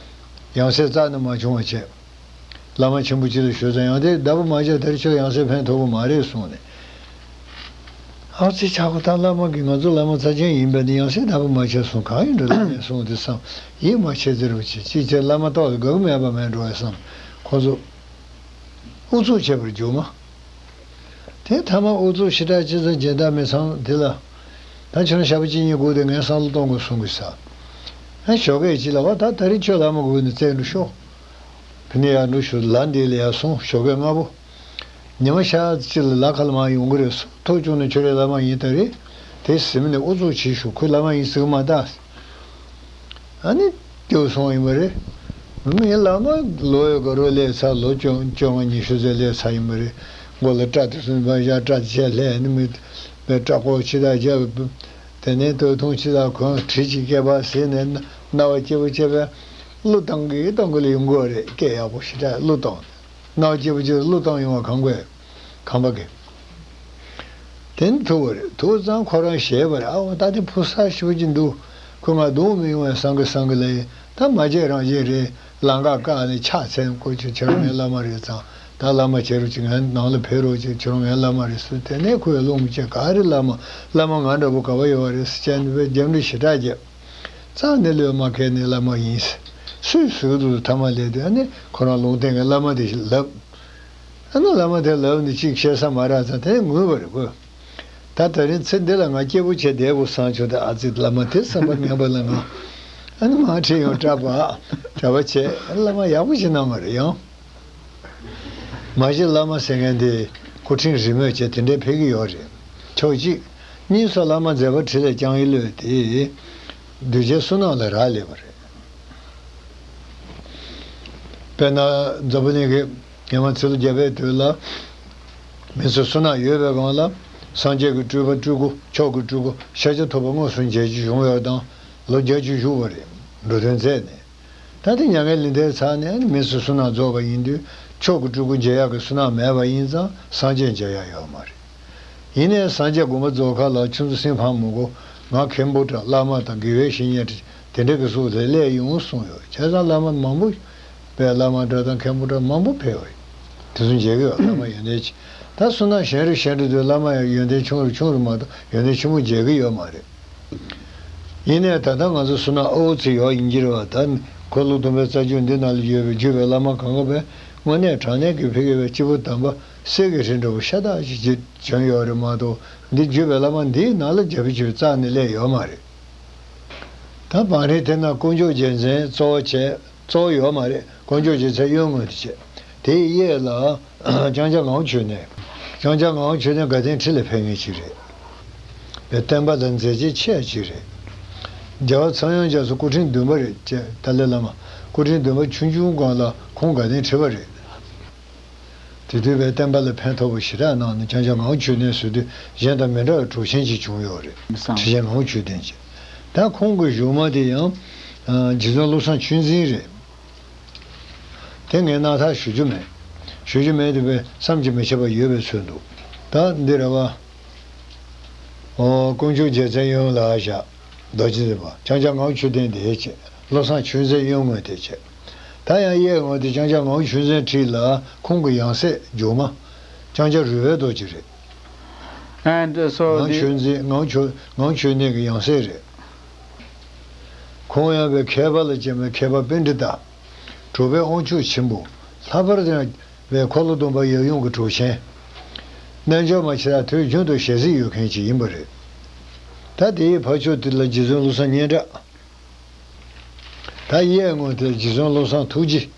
ཡང་སྲིད་རྩ་ནས་མ་བྱུང་བ་བྱས། བླ་མ་ཆེན་པོ་གཅིག་ལ་ཞུས་ཙང་། ཡང་དེ་བདག་པོ་མ་བྱས་དེར་ཁྱོད་ཡང་སྲིད་ཕན་ཐོགས་པོ་མ་རེད་གསུངས་ནས། ཨ་ཙི་ཆག་གོ་ད་བླ་མ་གིས་ང་ཚོ་བླ་མ་རྩ་ཆེན་ཡིན་པས་ནི་ཡང་སྲིད་བདག་པོ་མ་བྱས་གསུངས། གང་ཡིན་འགྲོ་ལ་མེད་གསུངས་དེ་བསམ། ཡིད་མ་ཆེས་ཟེར་བ་ཅིག་ཅིག་བྱས་བླ་མ་ཐོག་ལ་དགའ་གི་མེད་པ་མེད་འགྲོ་བས་བསམ། ཁོ་ཚོ་ཨུ་ཚུགས་བྱས་པར་འགྱུར་མ། དེ་ཐ་མ་ཨུ་ཚུགས་ཞེ་དྲག་ཅི་ཙམ་བྱས་ད་མི་ཚང་དེ་ལ། ད་ཁྱོད་རང་ཞག་པོ་གཅིག་གཉིས་སྒུག་དེ་ངས་བསམ་བློ་གཏོང་དགོས་གསུང་གི་ས། ཨ་ཞོགས་ཀས་ཅི་ལ་བ་ད་ད་རེས་ཁྱོད་ལ་མ་སྒུག་ནས་བཙལ་འགྲོ་ཤོག་ཕ་ནས་ཡར་འགྲོ་ཤོག་ལ་འདི་ལ་ཡར་སོང་། ཞོགས་ཀས་སྔ་པོ། ཉི་མ་ཤར་ཅི་ལ་ལ་ཁ་ལ་མ་ཡོང་གི་རེད་གསུངས། ཐུགས་བཅུག་ནས་ཁྱོད་རའི་བླ་མ་ཡིན་ད་རེད། དེ་ཟིན་ནས་ཨུ་ཚུགས་བྱེད་ཤོག་ཁོའི་བླ་མ་ཡིན་ཟེར་གི་མ་ད། ཨ་ནི་སྐྱོ་སོང་ཡིན་པ་རེད། ངའི་བླ་མ་ལོ་ཡི་དགའ་རོགས་སླེབས་ཚར། ལོ་བཅོ་བཅོ་ལྔ་ཉི་ཤུ་ཙམ་སླེབས་ཚར་ཡིན་པ་རེད། མགོ་ལ་སྐྲ་དེ་ཚོ་མ་བཞག་སྐྲ་དེ་བྱས་ལྷས་ནི་མི་མི་སྐྲ་ཀོ་ཕྱི་དག་བརྒྱབ། དེ་ནས་སྟོད་ཐུང་ཕྱི་དག་གོན། གྲི་གཅིག་སྐེད་པར་ཟིན་ནས་རྣ་བ་སྐྱིད་པོ་བྱས་པས། གླུ་བཏང་གི་བཏང་གི་ལ་ཡོང་གི་རེད། སྐད་ཡག་པོ་ཞེ་དྲག་གླུ་བཏང་། རྣ་བ་སྐྱིད་པོ་བྱས་གླུ་བཏང་ཡོང་བ་གང་དགོས། ཁང་པ་གི། དེ་ནི་ཐུག་པ་རེད། ཐུག་ཙང་ཁོ་རང་ཞེད་པ་རེད། ཨ་འོ་ད་དེ་ཕུ་ས་ཞེ་པོ་ཅིག་འདུག་ཁོས་ང་རྡུང་མི་ཡོང་བས་བསམ་གི་བསམ་གི་ལས། ད་མ་བྱེད་རང་བྱེད་རེད། ལམ་ཁ་བཀག་ནས་ཕྱག་འཚལ། ཁོ་ཁྱོད་ཁྱོད་རང་ངའི་བླ་མ་རེད་ཙང་། ད་བླ་མ་བྱེད་རོགས་བྱེད། ངའི་ནང་ལ་ཕེབས་རོགས་བྱེད། ཁྱོད་རང་ངའི་བླ་མ་རེད་ཟེར། དེ་ནས་ཁོས་རླུང་བཅད། ག་རེ་བླ་མ། བླ་མ་ང་འདྲ་པོ་ག་པར་ཡོད་པ་རེད་ཟེར་བྱས་ནས་རྒྱབ་འདྲི་ཞེ་དྲག་བརྒྱབ། རྩ་ནས་བློས་མ་འཁེལ་ནས་བླ་མ་ཡིན་ཟེར། སུས་ཟེར་གི་འདུག་ཐ་མ་སླེབས་དུས་ཨ་ནི་ཁོ་རང་ལུང་བསྟན་གི་བླ་མ་དེ་ཞིག་ལབ། ཨ་ནི་བླ་མ་དེ་ལབ་ནས་ཅིག་བཤད་ས་མ་རག་ཙང་དེ་ངུས་པ་རེད་གོ། ད་དེ་རིང་ཚེ་འདི་ལ་ང་སྐྱིད་པོ་བྱས་བསྡད་དགོས་བསམ་བྱུང་། དེ་ཨ་ཙི་བླ་མ་དེ་བསམ་པ་ངན་པ་ལ་ང་ཨ་ནི་མ་ཁྲིད་ཡོང་། གྲྭ་པ་གྲྭ་པ་བྱས། ཨ་ནི་བླ་མ་ཡག་པོ་ཞིག་གནང་བ་རེད་ཡང་། མ་གཞི་བླ་མ་ཟེར་མཁན་དེ་སྐུ་ཕྲེང་རིས་མོས་བྱས་དེ་འདྲའི་ཕེབས་ཀྱི་ཡོད་རེད། ཕྱོགས་གཅིག། གཉིས་སུ་བླ་མ་མཛད་པ་ཁྲི་ལས་བསྐྱངས་ཡི་ལོས་དེ་གདུལ་བྱའི་བསོད་ནམས་ལ་རག་ལས་པ་རེད། དཔེར་ན་འཛམ་བུ་གླིང་གི་སྔོན་མ་ཚེ་ལོ་བརྒྱ་པའི་དུས་ལ་མི་ཚོ་བསོད་ནམས་ཡོད་པའི་སྒང་ལ་སངས་རྒྱས་ཀྱི་སྤྲུལ་པ་སྤྲུལ་སྐུ་མཆོག་གི་སྤྲུལ་སྐུ་ཤཱཀྱ་ཐུབ་པ་དངོས་སུ་མཇལ་རྒྱུ་བྱུང་ཡོད་དང་ལོ་བརྒྱད་ཅུ་བཞུགས་པ་རེད། འགྲོ་དོན་མཛད་ནས། ད་དེ་མྱ་ངན་ལས་འདས་ཚར་ནས་མི་ཚོ་བསོད་ནམས་རྫོགས་པ་ཡིན་དུས་མཆོག་གི་སྤྲུལ་སྐུ་མཇལ་ཡག་གི་བསོད་ནམས་མེད་པ་ཡིན་ཙང་སངས་རྒྱས་མཇལ་ཡག་ཡོད་མ་རེད། ཡིན་ནའི་སངས་རྒྱས་དགོངས་པ་རྫོགས་ཁ་ལ་ཁྱོད་ཚོ་སེམས་ཕམ་མི་དགོས། ང་མཁན་པོ་འདྲ་བླ་མ་དང་དགེ་བའི་བཤེས་གཉེན་དེ་འདྲ་གི་གཟུགས་ལ་སླེབས་ཡོང་གསུངས་ཡོད། བྱས་ཙང་བླ་མ་མང་པོ་པའི་བླ་མ་འདྲ་དང་མཁན་པོ་འདྲ་མང་པོ་ཕེབས་པ་ཡིན། དེ་ཚོ་མཇལ་གི་ཡོད། བླ་མ་ཡོན་ཏན་ཆེ། ད་བསོད་ནམས་གཞན་རིགས་གཞན་རིགས་དུས་བླ་མ་ཡང་ཡོན་ཏན་ཆུང་རུ་ཆུང་རུ་མ་གཏོགས་ཡོན་ཏན་ཆེན་པོ་མཇལ་གི་ཡོད་མ་རེད། ཡིན་ནའི་ད་ལྟ་ང་ཚོ་བསོད་ནམས་ཨོ་ཙི་ཡོག་ཡིན་གྱི་རེད་བ། ད་འཁོར་ལོ་སྡོམ་པའི་རྩ་རྒྱུད་འདི་ནང་ལ་ཡོད་པའི་བརྒྱུད་པའི་བླ་མ་གང་ག་བས་དངོས་གནས་དྲང་གནས་ཀྱི་ཕ་གི་བའི་སྐྱེས་བུ་དམ་པ་གསེར་གྱི་རི་འདྲ་བོ་ཤ་སྟག་ཅིག་བྱོན་ཡོད་རེད་མ་གཏོགས་འདི་བརྒྱུད་པའི་བླ་མ་འདིའི་ནང་ལ་རྒྱ་བོད་ཅིག་རྩ་ནས་སླེབས་ཡོད་མ་རེད། ད་བང་རིམ་དེ་ན་དཀོན་མཆོག་རྗེ་བཙུན་གཙོ་བོ་བྱས། གཙོ་བོ་ཡོད་མ་རེད། དཀོན་མཆོག་རྗེ་བཙུན་གཡོན་ངོས་དེ་བྱས། དེའི་གཡས་ལ་ལྕང་སྐྱ་ངག་དབང་མཆོད་རྟེན། ལྕང་སྐྱ་ངག་དབང་མཆོད་རྟེན་དགའ་ལྡན་ཁྲི་ལ་ཕེབས་མཁན་ཅིག་རེད། བའི་བསྟན་པ་ལ་མཛད་རྗེས་ཆེ་ཅིག་རེད། རྒྱལ་བ་ཚངས་དབྱངས་རྒྱ་མཚོ་སྐུ་ཕྲེང་བདུན་པ་རེད་ཅེས་ཏཱ་ལའི་བླ་མ་སྐུ་ཕྲེང་བདུན་པ་ཆུང་ཆུང་སྒང་ལ་ཁོང་དགའ་ལྡན་ཁྲི་པ་རེད། དེ་དུས་བའི་བསྟན་པ་ལ་ཕན་ཐོགས་པ་ཞེ་དྲག་གནང་ནས་ལྕང་སྐྱ་ངག་དབང་མཆོད་རྟེན་ཟེར་དུས་གཞན་དང་མི་འདྲ་བའི་གྲུབ་ཆེན་ཅིག་བྱུང་ཡོད་རེད། མི་བཟང་། ཁྲི་ཆེན་ངག་དབང་མཆོད་རྟེན་ཅེས། ད་ཁོང་གི་གཞུག་མ་དེ་ཡང་རྗེ་བཙུན་བློ་བཟང་ཆོས་འཛིན་རེད། དེ་ངས་རྣ་ཐར་ཞུ་རྒྱུ་མེད། ཞུ་རྒྱུ་མེད་དེ་བས་བསམ་གྱིས་མི་ཁྱབ་པ་ཡོད་པའི་ཚོད་འདུག་ད་འདི་རེད་བ། ཨོ། དཀོན་མཆོག་རྗེ་བཙུན་གཡོན་ལ་བཞག་རྡོ་རྗེ་འཛིན་པ། ལྕང་སྐྱ་ངག་དབང་མཆོད་རྟེན་དེ་བྱས། བློ་བཟང་ཆོས་འཛིན་གཡོན་ངོས་དེ་བྱས། ད་ཡང་གཡས་ངོས་དེ་ལྕང་སྐྱ་ངག་དབང་ཆོས་འཛིན་ཁྲི་ལ་ཁོང་གི་ཡང་སྲིད་མཇུག་མ། ལྕང་སྐྱ་རོལ་པའི་རྡོ་རྗེ་རེད། And uh, so ངག་the ཆོས་འཛིན་ངག་ཆོས་ངག་ཆོས་གནས་ཀྱི་ཡང་སྲིད་རེད། ཁོང་ཡང་བའི་མཁས་པ་ལ་སྦྱངས་པའི་མཁས་པ་པཎྜི་ཏ། གྲུབ་པའི་དབང་ཕྱུག་ཆེན་པོ། ལྷག་པར་དུ་བའི་འཁོར་ལོ་སྡོམ་པ་ཡབ་ཡུམ་གྱི་གྲུབ་ཆེན། རྣལ་འབྱོར་མ་ཆེ་ལ་དུས་རྒྱུན་དུ་ཞལ་གཟིགས་ཡོད་མཁན་ཅིག་ཡིན་པ་རེད། ད་དེའི་ཕ་ཕྱོགས་དེ་ལ་རྗེ་བཙུན་བློ་བཟང་སྙན་གྲགས། ད་གཡས་ངོས་དེར་རྗེ་བཙུན་བློ་བཟང་ཐུགས་རྗེ།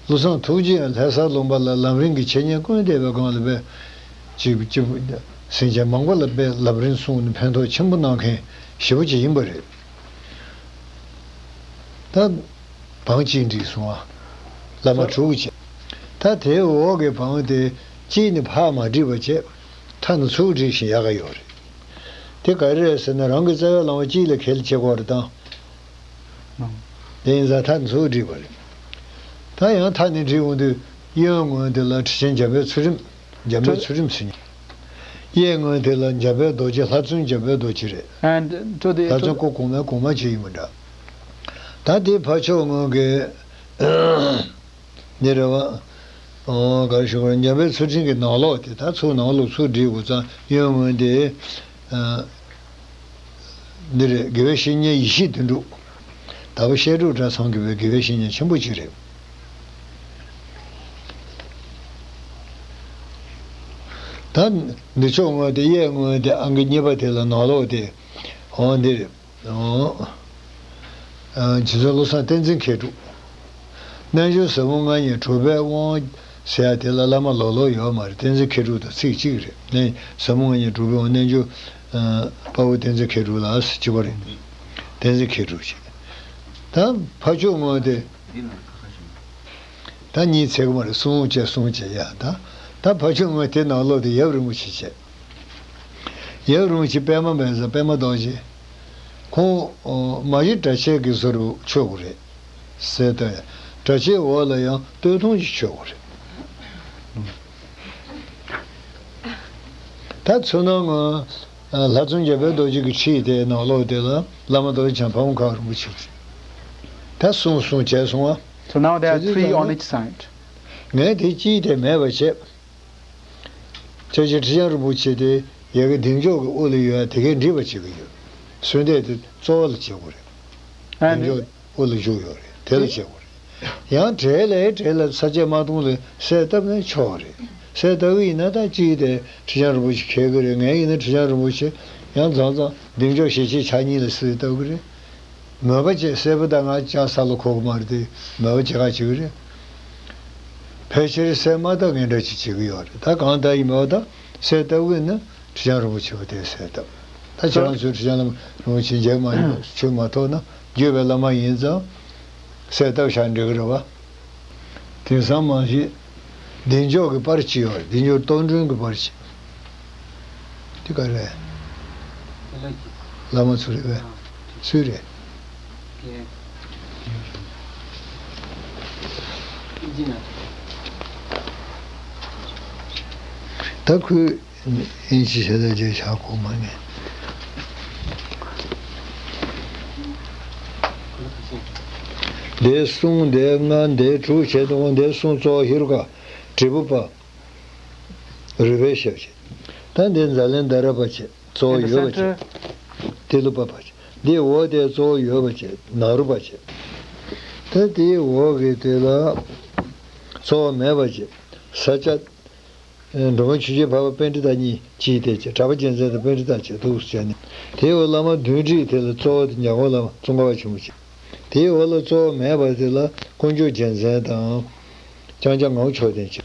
བློ་བཟང་ཐུགས་རྗེ་ཡང་ལྷ་ས་ལུང་པ་ལ་ལམ་རིམ་གྱི་འཆད་ཉན་ཀུན་བསྡད་པའི་སྒང་ལ་དཔེ། ཅིག་ཅིག་སེམས་ཅན་མང་པོ་ལ་དཔེ་ལམ་རིམ་གསུངས་ནས་ཕན་ཐོགས་ཆེན་པོ་གནང་མཁན་ཞེ་པོ་ཅིག་ཡིན་པ་རེད། ད་བང་གཅིག་བསྒྲིགས་སོང་ཨ། བླ་མ་དྲུག་བྱས། ད་དེའི་འོག་གི་བང་དེ་གཅིག་ནི་ཕར་མ་བསྒྲིགས་པ་བྱས། མཐའ་ནས་ཚུར་བསྒྲིགས་ཤིང་ཡག་ག་ཡོད་རེད། དེ་ག་རེ་རེད་ཟེར་ན་རང་གི་རྩ་བའི་བླ་མ་གཅིག་ལ་གལ་ཆེ་གོ་རེད་དང་། དེ་ཡིན་ཙང་མཐའ་ནས་ཚུར་བསྒྲིགས་པ་རེད། ད་ཡང་མཐའ་ནས་བསྒྲིགས་འོང་དུས་གཡོན་ངོས་དེ་ལ་ཁྲི་ཆེན་འཇམ་དཔལ་ཚུལ་ཁྲིམས། འཇམ་དཔལ་ཚུལ་ཁྲིམས་ཟེར་མཁན། གཡས་ངོས་དེ་ལ་འཇམ་དཔལ་རྡོ་རྗེ་ལྷ་བཙུན་འཇམ་དཔལ་རྡོ་རྗེ་རེད། And to the ལྷ་to བཙུན་the སྐུ་གོང་མའི་གོང་མ་ཅིག་ཡིན་པ་འདྲ། ད་དེའི་ཕར་ཕྱོགས་ངོས་ཀྱི་འདི་རེད་བ། ཨོ་ག་རེ་ཞུ་དགོས་རེད། འཇམ་དཔལ་ཚུལ་ཁྲིམས་ཀྱི་ནང་ལོགས་དེ་ད་ཚུར་ནང་ལོགས་ཚུར་བསྒྲིགས་དགོས་ཙང་གཡོན་ངོས་དེ། འདི་རེད། དགེ་བའི་བཤེས་གཉེན་ཡེ་ཤེས་དོན་གྲུབ། ཟླ་བ་བཤད་སྒྲུབ་གྲྭ་ཚང་གི་བའི་དགེ་བའི་བཤེས་གཉེན་ཆེན་པོ་ཅིག་རེད། ད་འདི་ཕྱོགས་ངོས་དེ་གཡས་ངོས་དེ་ཨང་ཀི་གཉིས་པ་དེ་ལ་ནང་ལོགས་དེ། འོ་འདི་རེད། འོ། རྗེ་བཙུན་བློ་བཟང་བསྟན་འཛིན་མཁས་གྲུབ། རྣལ་འབྱོར་ཟབ་མོ་ལྔ་ཡི་གྲུབ་པའི་དབང་ཟེར་ཡ་དེ་ལ་བླ་མ་ལོགས་ལོགས་ཡོད་མ་རེད། བསྟན་འཛིན་མཁས་གྲུབ་དང་ཚིག་གཅིག་རེད། ནས་ཟབ་མོ་ལྔ་ཡི་གྲུབ་པའི་དབང་རྣལ་འབྱོར། དཔའ་བོ་བསྟན་འཛིན་མཁས་གྲུབ་ལ་ཟེར་གྱི་བ་རེད། བསྟན་འཛིན་མཁས་གྲུབ་ཅེས། ད་ཕར་ཕྱོགས་ངོས་དེ། ད་གཉིས་ཚེག་མ་རེད། གསུམ་བྱས་གསུམ་བྱས་ཡ་ད། ད་ཕར་ཕྱོགས་ངོས་དེ་ནང་ལོགས་དེ་ཡབ་རིན་པོ་ཆེ་བྱས། ཡབ་རིན་པོ་ཆེ་པདྨ་མེད་ཟེར་པདྨ་རྡོ་རྗེ། ཁོང་། མ་གཞི་གྲྭ་ཆས་ཀྱི་བཟོ་རུ་མཆོད་དགོས་རེད། ཟེར་ལྟ་ཡ། གྲྭ་ཆས་འོག་ལ་ཡང་སྟོད་ཐུང་ཞིག་མཆོད་དགོས་རེད། ད་མཚོ་ནང་ང་། ལྷ་བཙུན་འཇམ་དཔལ་རྡོ་རྗེ་གི་ཁྲི་དེའི་ནང་ལོགས་དེ་ལ་བླ་མ་རྡོ་རྗེ་འཆང་ཕ་བོང་ཁ་རིན་པོ་ཆེ་རེད། ད་གསུམ་གསུམ་བྱས་སོང་ཨ། So now there are བྱས་དུས་three ཙང་on each side. ངས་དེ་གཅིག་དེ་མེད་པ་བྱས། ཁྱེད་ཀྱི་ཁྲི་བྱང་རིན་པོ་ཆེ་དེ་ཡ་གི་གདེང་འཇོག་གི་དབུ་ལ་ཡོད་ཡ་དེ་གས་འགྲིག་པ་བྱེད་ཀྱི་ཡོད། གསོལ་འདེབས་དེ་གཙོ་བོ་ལ་བྱེད་དགོས་རེད། ཨ་གདེང་ནི་འཇོག་དབུ་ལ་བཞུགས་ཡོད་རེད། དེ་ལ་བྱེད་དགོས་རེད། ཡང་གྲལ་ལ་གྲལ་ལ་ས་བཅད་མ་སྟོང་ལ་གསལ་བཏབ་ན་ཆོག་རེད། གསལ་བཏབ་ཀྱི་ཡིན་ན་ད་གཅིག་དེ་ཁྲི་བྱང་རིན་པོ་ཆེ་འཁེལ་གི་རེད། ངས་ཡིན་ན་ཁྲི་བྱང་རིན་པོ་ཆེ་ཡང་མཚམས་མཚམས་གདེང་འཇོག་ཞལ་ཕྱེ་ཕྱག་གཉིས་ལ་གསོལ་བཏབ་གི་རེད། མོས་པ་བྱས་སྲས་པོ་དང་ང་ཅག་ས་ལ་གོ་གི་མ་རེད་དེ་མོས་པ་བྱེད་ག་བྱེད་གི་རེད། ཕལ་ཆེར་གསལ་མ་བཏབ་མཁན་འདྲ་ཅིག་བྱེད་ཀྱི་ཡོད་རེད། ད་གང་ལྟར་ཡིན་པ་ད་གསལ་བཏབ་དགོས་ན་ཁྲི་བྱང་རིན་པོ་ཆེ་པོ་དེ་གསལ་བཏབ། ད་ཁྱེད་རང་ཚོས་ཁྲི་བྱང་རིན་པོ་ཆེ་མཇལ་མ་མྱོང་། ཆོས་མ་ཐོབ་ན་བརྒྱུད་པའི་བླ་མ་ཡིན་ཙང་གསལ་བཏབ་བཞག་འགྲིག་གི་རེད་བ། དེང་སང་མང་ཤོས་བདེ་མཆོག་གི་པར་ཅིག་ཡོད་རེད། བདེ་མཆོག་རྟོག་སྒྲུང་གི་པར་ཅིག་དེ་ག་རེད། བླ་མ་ཚོ་རེད་པས། སུའི་རེད། ད་ཁོས་ཨིན་ཇི་ཞེ་དྲག་བརྗོད་བྱ་གོ་མ་ངེས། འདས་གསུང་འདས་ལྔ་འདས་དྲུག་བྱས་དང་འདས་གསུང་གཙོ་བོ་ཧེ་རུ་ཀ་དྲིལ་བུ་པ། རུས་པའི་ཞབས་ཀྱི། ད་འདི་ཛཱ་ལན་དྷ་ར་པ་བྱས་གཙོ་བོ་ཡོད་པ་བྱས། ཏི་ལོ་པ་པ་བྱས། འདི་འོག་དེ་གཙོ་བོ་ཡོད་པ་བྱས་ན་རུ་པ་བྱས། ད་དེའི་འོག་གི་དེ་ལ་གཙོ་བོ་མེད་པ་བྱས། ས་སྐྱ། འགྲོ་མགོན་ཆོས་རྒྱལ་འཕགས་པ་པཎྜི་ཏ་གཉིས་ཀྱིས་དེ་བྱས། གྲགས་པ་རྒྱལ་མཚན་དང་པཎྜི་ཏ་བྱས་འདུག་སེ་བྱས་ནས། དེའི་འོག་བླ་མ་བདུན་ཁྲི་དེ་ལ་གཙོ་བོ་དེ་ཉ་གོང་བླ་མ་ཙོང་ཁ་པ་ཆེན་པོ་བྱས། དེའི་འོག་ལ་གཙོ་བོ་མེད་པ་དེ་ལ་དཀོན་མཆོག་རྒྱལ་མཚན་དང་། ལྕང་སྐྱ་ངག་དབང་མཆོག་ལྡན་བྱས།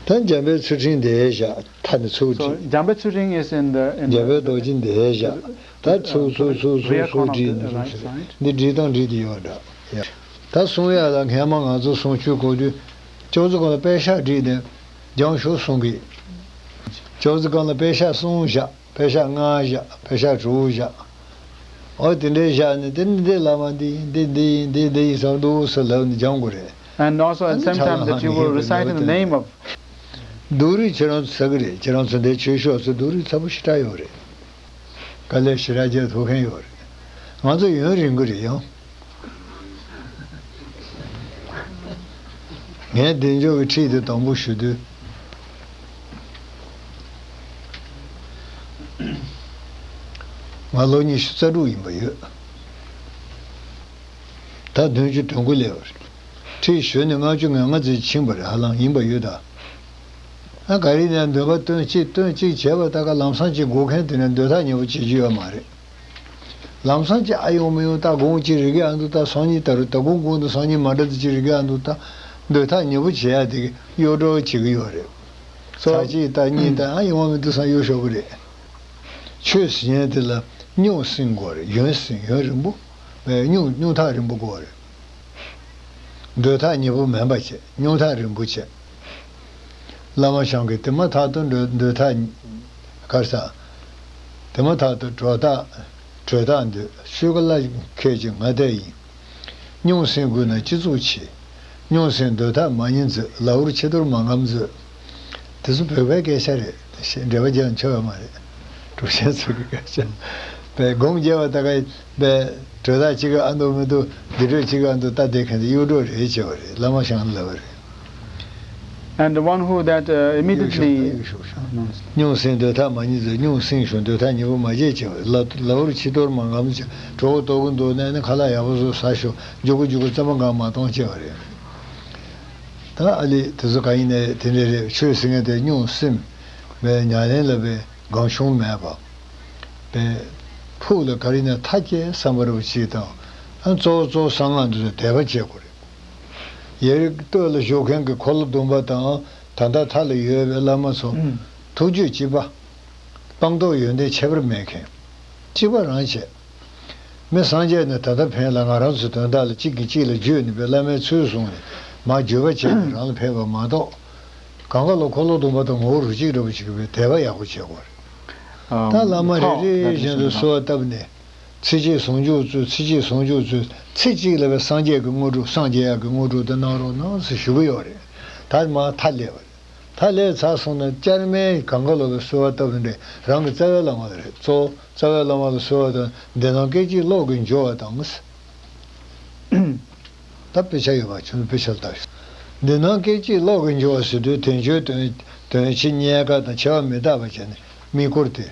ད་འཇམ་དཔལ་ཚུལ་ཁྲིམས་འདིར་བཞག་མཐའ་ནས་ཚུར། So, བསྒྲིགས། Jampa Tshering is in the, in འཇམ་དཔལ་རྡོ་རྗེ་འདིར་བཞག་ད་ཚུར་ཚུར་ཚུར་ཚུར་ཚུར་བསྒྲིགས་ནས་ཚུར་ཚུར། འདི་བསྒྲིགས་སྟངས་བསྒྲིགས་ཏེ་ཡོད་འདྲ། ཡ། ད་གསུང་ཡག་ལ་སྔས་མ་ང་ཚོ་གསུང་ཆོས་གོ་དུས། ཅོག་ཙེ་སྒང་ལ་པད་ཤག་བསྒྲིགས་ནས་རྒྱང་ཤོག་གསུང་གི། ཅོག་ཙེ་སྒང་ལ་པད་ཤག་གསུམ་བཞག་པད་ཤག་ལྔ་བཞག་པད་ཤག་དྲུག་བཞག་འོ་དེ་འདྲའི་བཞག་ནས་དེ་ནི་འདི་བླ་མ་འདི་ཡིན། འདི་འདི་ཡིན། འདི་འདི་ཡིན་བསམ་འདུག་སེ་ལབ་ནས་སྦྱང་དགོས་རེད། And also, at the same time, that you will recite in the name of སྡུག་རུས་ཁྱེད་རང་ཚོ་ཟ་གི་རེད། ཁྱེད་རང་ཚོ་འདིར་ཆོས་ཞུ་བ་ཚོ་སྡུག་རུས་ཚ་པོ་ཞེ་དྲག་ཡོད་རེད། དཀའ་ལས་ཞེ་དྲག་རྒྱག་ཐུབ་མཁན་ཡོད་རེད། ང་ཚོ་ཡུན་རིང་གི་རེད་ཡང་། ངས་བདེ་མཆོག་གི་ཁྲིད་དེ་དང་པོ་ཞུ་དུས། ང་ལོ་ཉི་ཤུ་རྩ་དྲུག་ཡིན་པ་ཡོད། ད་བདུན་ཅུ་དོན་དགུ་སླེབས་པ་རེད། ཁྲིད་ཞུས་ནས་ལྔ་བཅུ་ང་ལྔ་ཙམ་ཕྱིན་པ་རེད། ཧ་ལམ་ཡིན་པ་ཡོད་ད། ཨ་ག་རེ་ནས་འདོན་པ་བཏོན་གཅིག་བཏོན་གཅིག་བྱས་པ་ད་ག་ལམ་སང་གཅིག་སྒུག་མཁན་དེ་ནས་འདོན་ཐག་ཉེ་པོ་བྱེད་རྒྱུ་ཡོད་མ་རེད། ལམ་སང་གཅིག་ཨ་ཡོང་མི་ཡོང་ད་དགོངས་གཅིག་རེ་གི་ཨ་འདུག་ད་སང་ཉིན་ད་རུ་ད་དགོངས་དགོངས་ད་སང་ཉིན་མ་འདྲ་ད་གཅིག་རེ་གི་ཨ་འདུག་ད་འདོན་ཐག་ཉེ་པོ་བྱེད་ཡ་དེ་གི་གཡོ་འགྲོ་བྱེད་གི་ཡོད་རེད། ཚར་གཅིག་ད་གཉིས་ད་ཨ་ཡོང་བ་མི་འདུག་བསམ་གཡོ་ཤོར་གི་རེད། ཆོས་ཟེར་མཁན་དེ་ལ་རྙོག་ཟིང་དགོས་རེད། ཡུན་ཟིང་ཡུན་རིང་པོ། རྙོག་རྙོག་ཐག་རིང་པོ་དགོས་རེད། འདོན་ཐག་ཉེ་པོ་མིན་པ་བྱས། རྙོག་ཐག་རིང་པོ་བྱས། བླ་མ་ཞང་གིས་དེ་མ་ཐག་ཏུ་འདོན་འདོན་ཐག་གར་ས། དེ་མ་ཐག་ཏུ་གྲོལ་ཐག་གྲོལ་ཐག་འདོད། ཆོས་ག་ལ་ཁད་ཀྱི་ང་དེ་ཡིན། རྙོག་ཟིང་དགོས་ན་སྤྱི་ཚོགས་ཆེ། རྙོག་ཟིང་འདོན་ཐག་མ་ཉེ་མཛོད། ལ་འུར་ཕྱི་དོར་མ་ངམ་མཛོད། དེ་ཚོ་བོད་པའི་སྐད་ཆ་རེད། འགྲེལ་པ་རྒྱག་ཆོག་ཡོད་མ་རེད། གྲུབ་ཆེན་ཚོ་གི་སྐད་ཆ། པའི་སྒོམ་རྒྱལ་བ་ད་ག་པའི་གྲོས་ཐག་གཅིག་ག་ཨ་འདུག་མི་འདུག་འདི་གྲོས་གཅིག་ག་ཨ་འདུག་ད་དེ་ཁན་དེ་གཡུག་གྲོགས་རེད་ཅེས་པ་རེད། བླ་མ་ཞང་ལབ་པ་རེད། And the one who that, uh, གཡུག་ཤོག་ད་immediately གཡུག་ཤོག་ཤོག་རྙོག་ཟིང་འདོད་ཐག་མ་ཉེ་ཚེ། རྙོག་ཟིང་ཤོག་འདོད་ཐག་ཉེ་པོ་མ་བྱེད་ཅེས་པ་རེད། ལ་ལ་འུར་ཕྱི་དོར་མ་ངམ་ཅེས། གྲོགས་ལྟོགས་ཀུན་འདུག་ནས་ནི་ཁ་ལག་ཡག་པོ་ཟོས་ཟ་ཤོག་འཇུག་གུ་འཇུག་གུ་རྩམ་པ་འགའ་མ་གཏོང་ཅེས་པ་རེད། ད་ཨ་ལི་དེ་ཚོ་ག་ཡིན་ནའི་དེ་འདྲ་རེད། ཆོས་ཟེར་མཁན་དེ་རྙོག་སེམས་པའི་ཉམས་ལེན་ལ་པའི་སྒང་ཆུང་མེད་པ། པའི་ཕུགས་ལ་ག་རེ་ཡིན་ན་མཐའ་སྐྱེལ་བསམ་པ་རེ་བ་ཅིག་དང་། ཨ་གཙོ་བོ་གཙོ་བོ་གསང་སྔགས་འདི་ཚོ་དད་པ་བྱེད་དགོས་རེད། ཡ་རིགས་སྟོད་ལ་བཞུགས་མཁན་གྱི་འཁོར་ལོ་སྡོམ་པ་དང་ད་ལྟ་མཐའ་ལ་ཡོད་པའི་བླ་མ་ཚོ་ཐུགས་རྒྱུད་གཅིག་པ། སྤངས་རྟོགས་ཡོན་ཏན་ཁྱད་པར་མེད་མཁན། གཅིག་པ་རང་བྱས། མི་སངས་རྒྱས་ནས་ད་ལྟ་ཕན་ལ་ང་རང་ཚོའི་དོན་དག་ལ་གཅིག་གིས་གཅིག་ལ་བརྗོད་ནས་པའི་བླ་མའི་ཚུལ་བཟུང་ནས་མར་བརྗོད་པ་བྱས་ནས་རང་ལ་ཕན་པ་མ་གཏོགས། གང་ག་ལ་འཁོར་ལོ་སྡོམ་པ་དང་ངོ་བོ་རུ་གཅིག་འདྲ་བོ་ཞིག་གི་པའི་དད་པ་ཡག་པོ་བྱེད་དགོས་རེད། ད་བླ་མ་རེ་རེ་བཞིན་དུ་གསོལ་བ་བཏབ་ནས་ཚིག་གཅིག་ཟུང་འཇུག་སྩོལ། ཚིག་གཅིག་ཟུང་འཇུག་སྩོལ། ཚིག་གཅིག་ལ་པའི་སངས་རྒྱས་ཀྱི་དངོས་གྲུབ་སངས་རྒྱས་ཡག་གི་དངོས་གྲུབ་དེ་གནང་རོགས་གནང་ཟེར་ཞུ་གི་ཡོད་རེད། ད་མར་མཐའ་སླེབས་པ་རེད། མཐའ་སླེབས་ཚར་སོང་ན་བསྐྱར་མའི་གང་ག་ལོ་བའི་གསོལ་བ་བཏབ་ནས་རང་གི་རྩ་བའི་བླ་མ་ལ་རེད། གཙོ་བོ་རྩ་བའི་བླ་མ་ལ་གསོལ་བ་བཏབ། འདི་ནང་སྐད་ཅིག་ཀློག་གིས་འགྱུར་བ་དང་། ད་དཔེ་ཆ་ཡོད་པ་ཁྱོད་ཚོ་དཔེ་ཆ་ལ་ལྟ་ཤོག་འདི་ནང་སྐད་ཅིག་ཀློག་གིས་འགྱུར་བ་ཟེར་དུས་དོན་བརྗོད་དོན་དོན་བྱེད་རྙེད་དཀའ་དང་ཆེ་བ་མི་རྟག་པ་བྱས་ནས་དམིགས་སྐོར་དེ།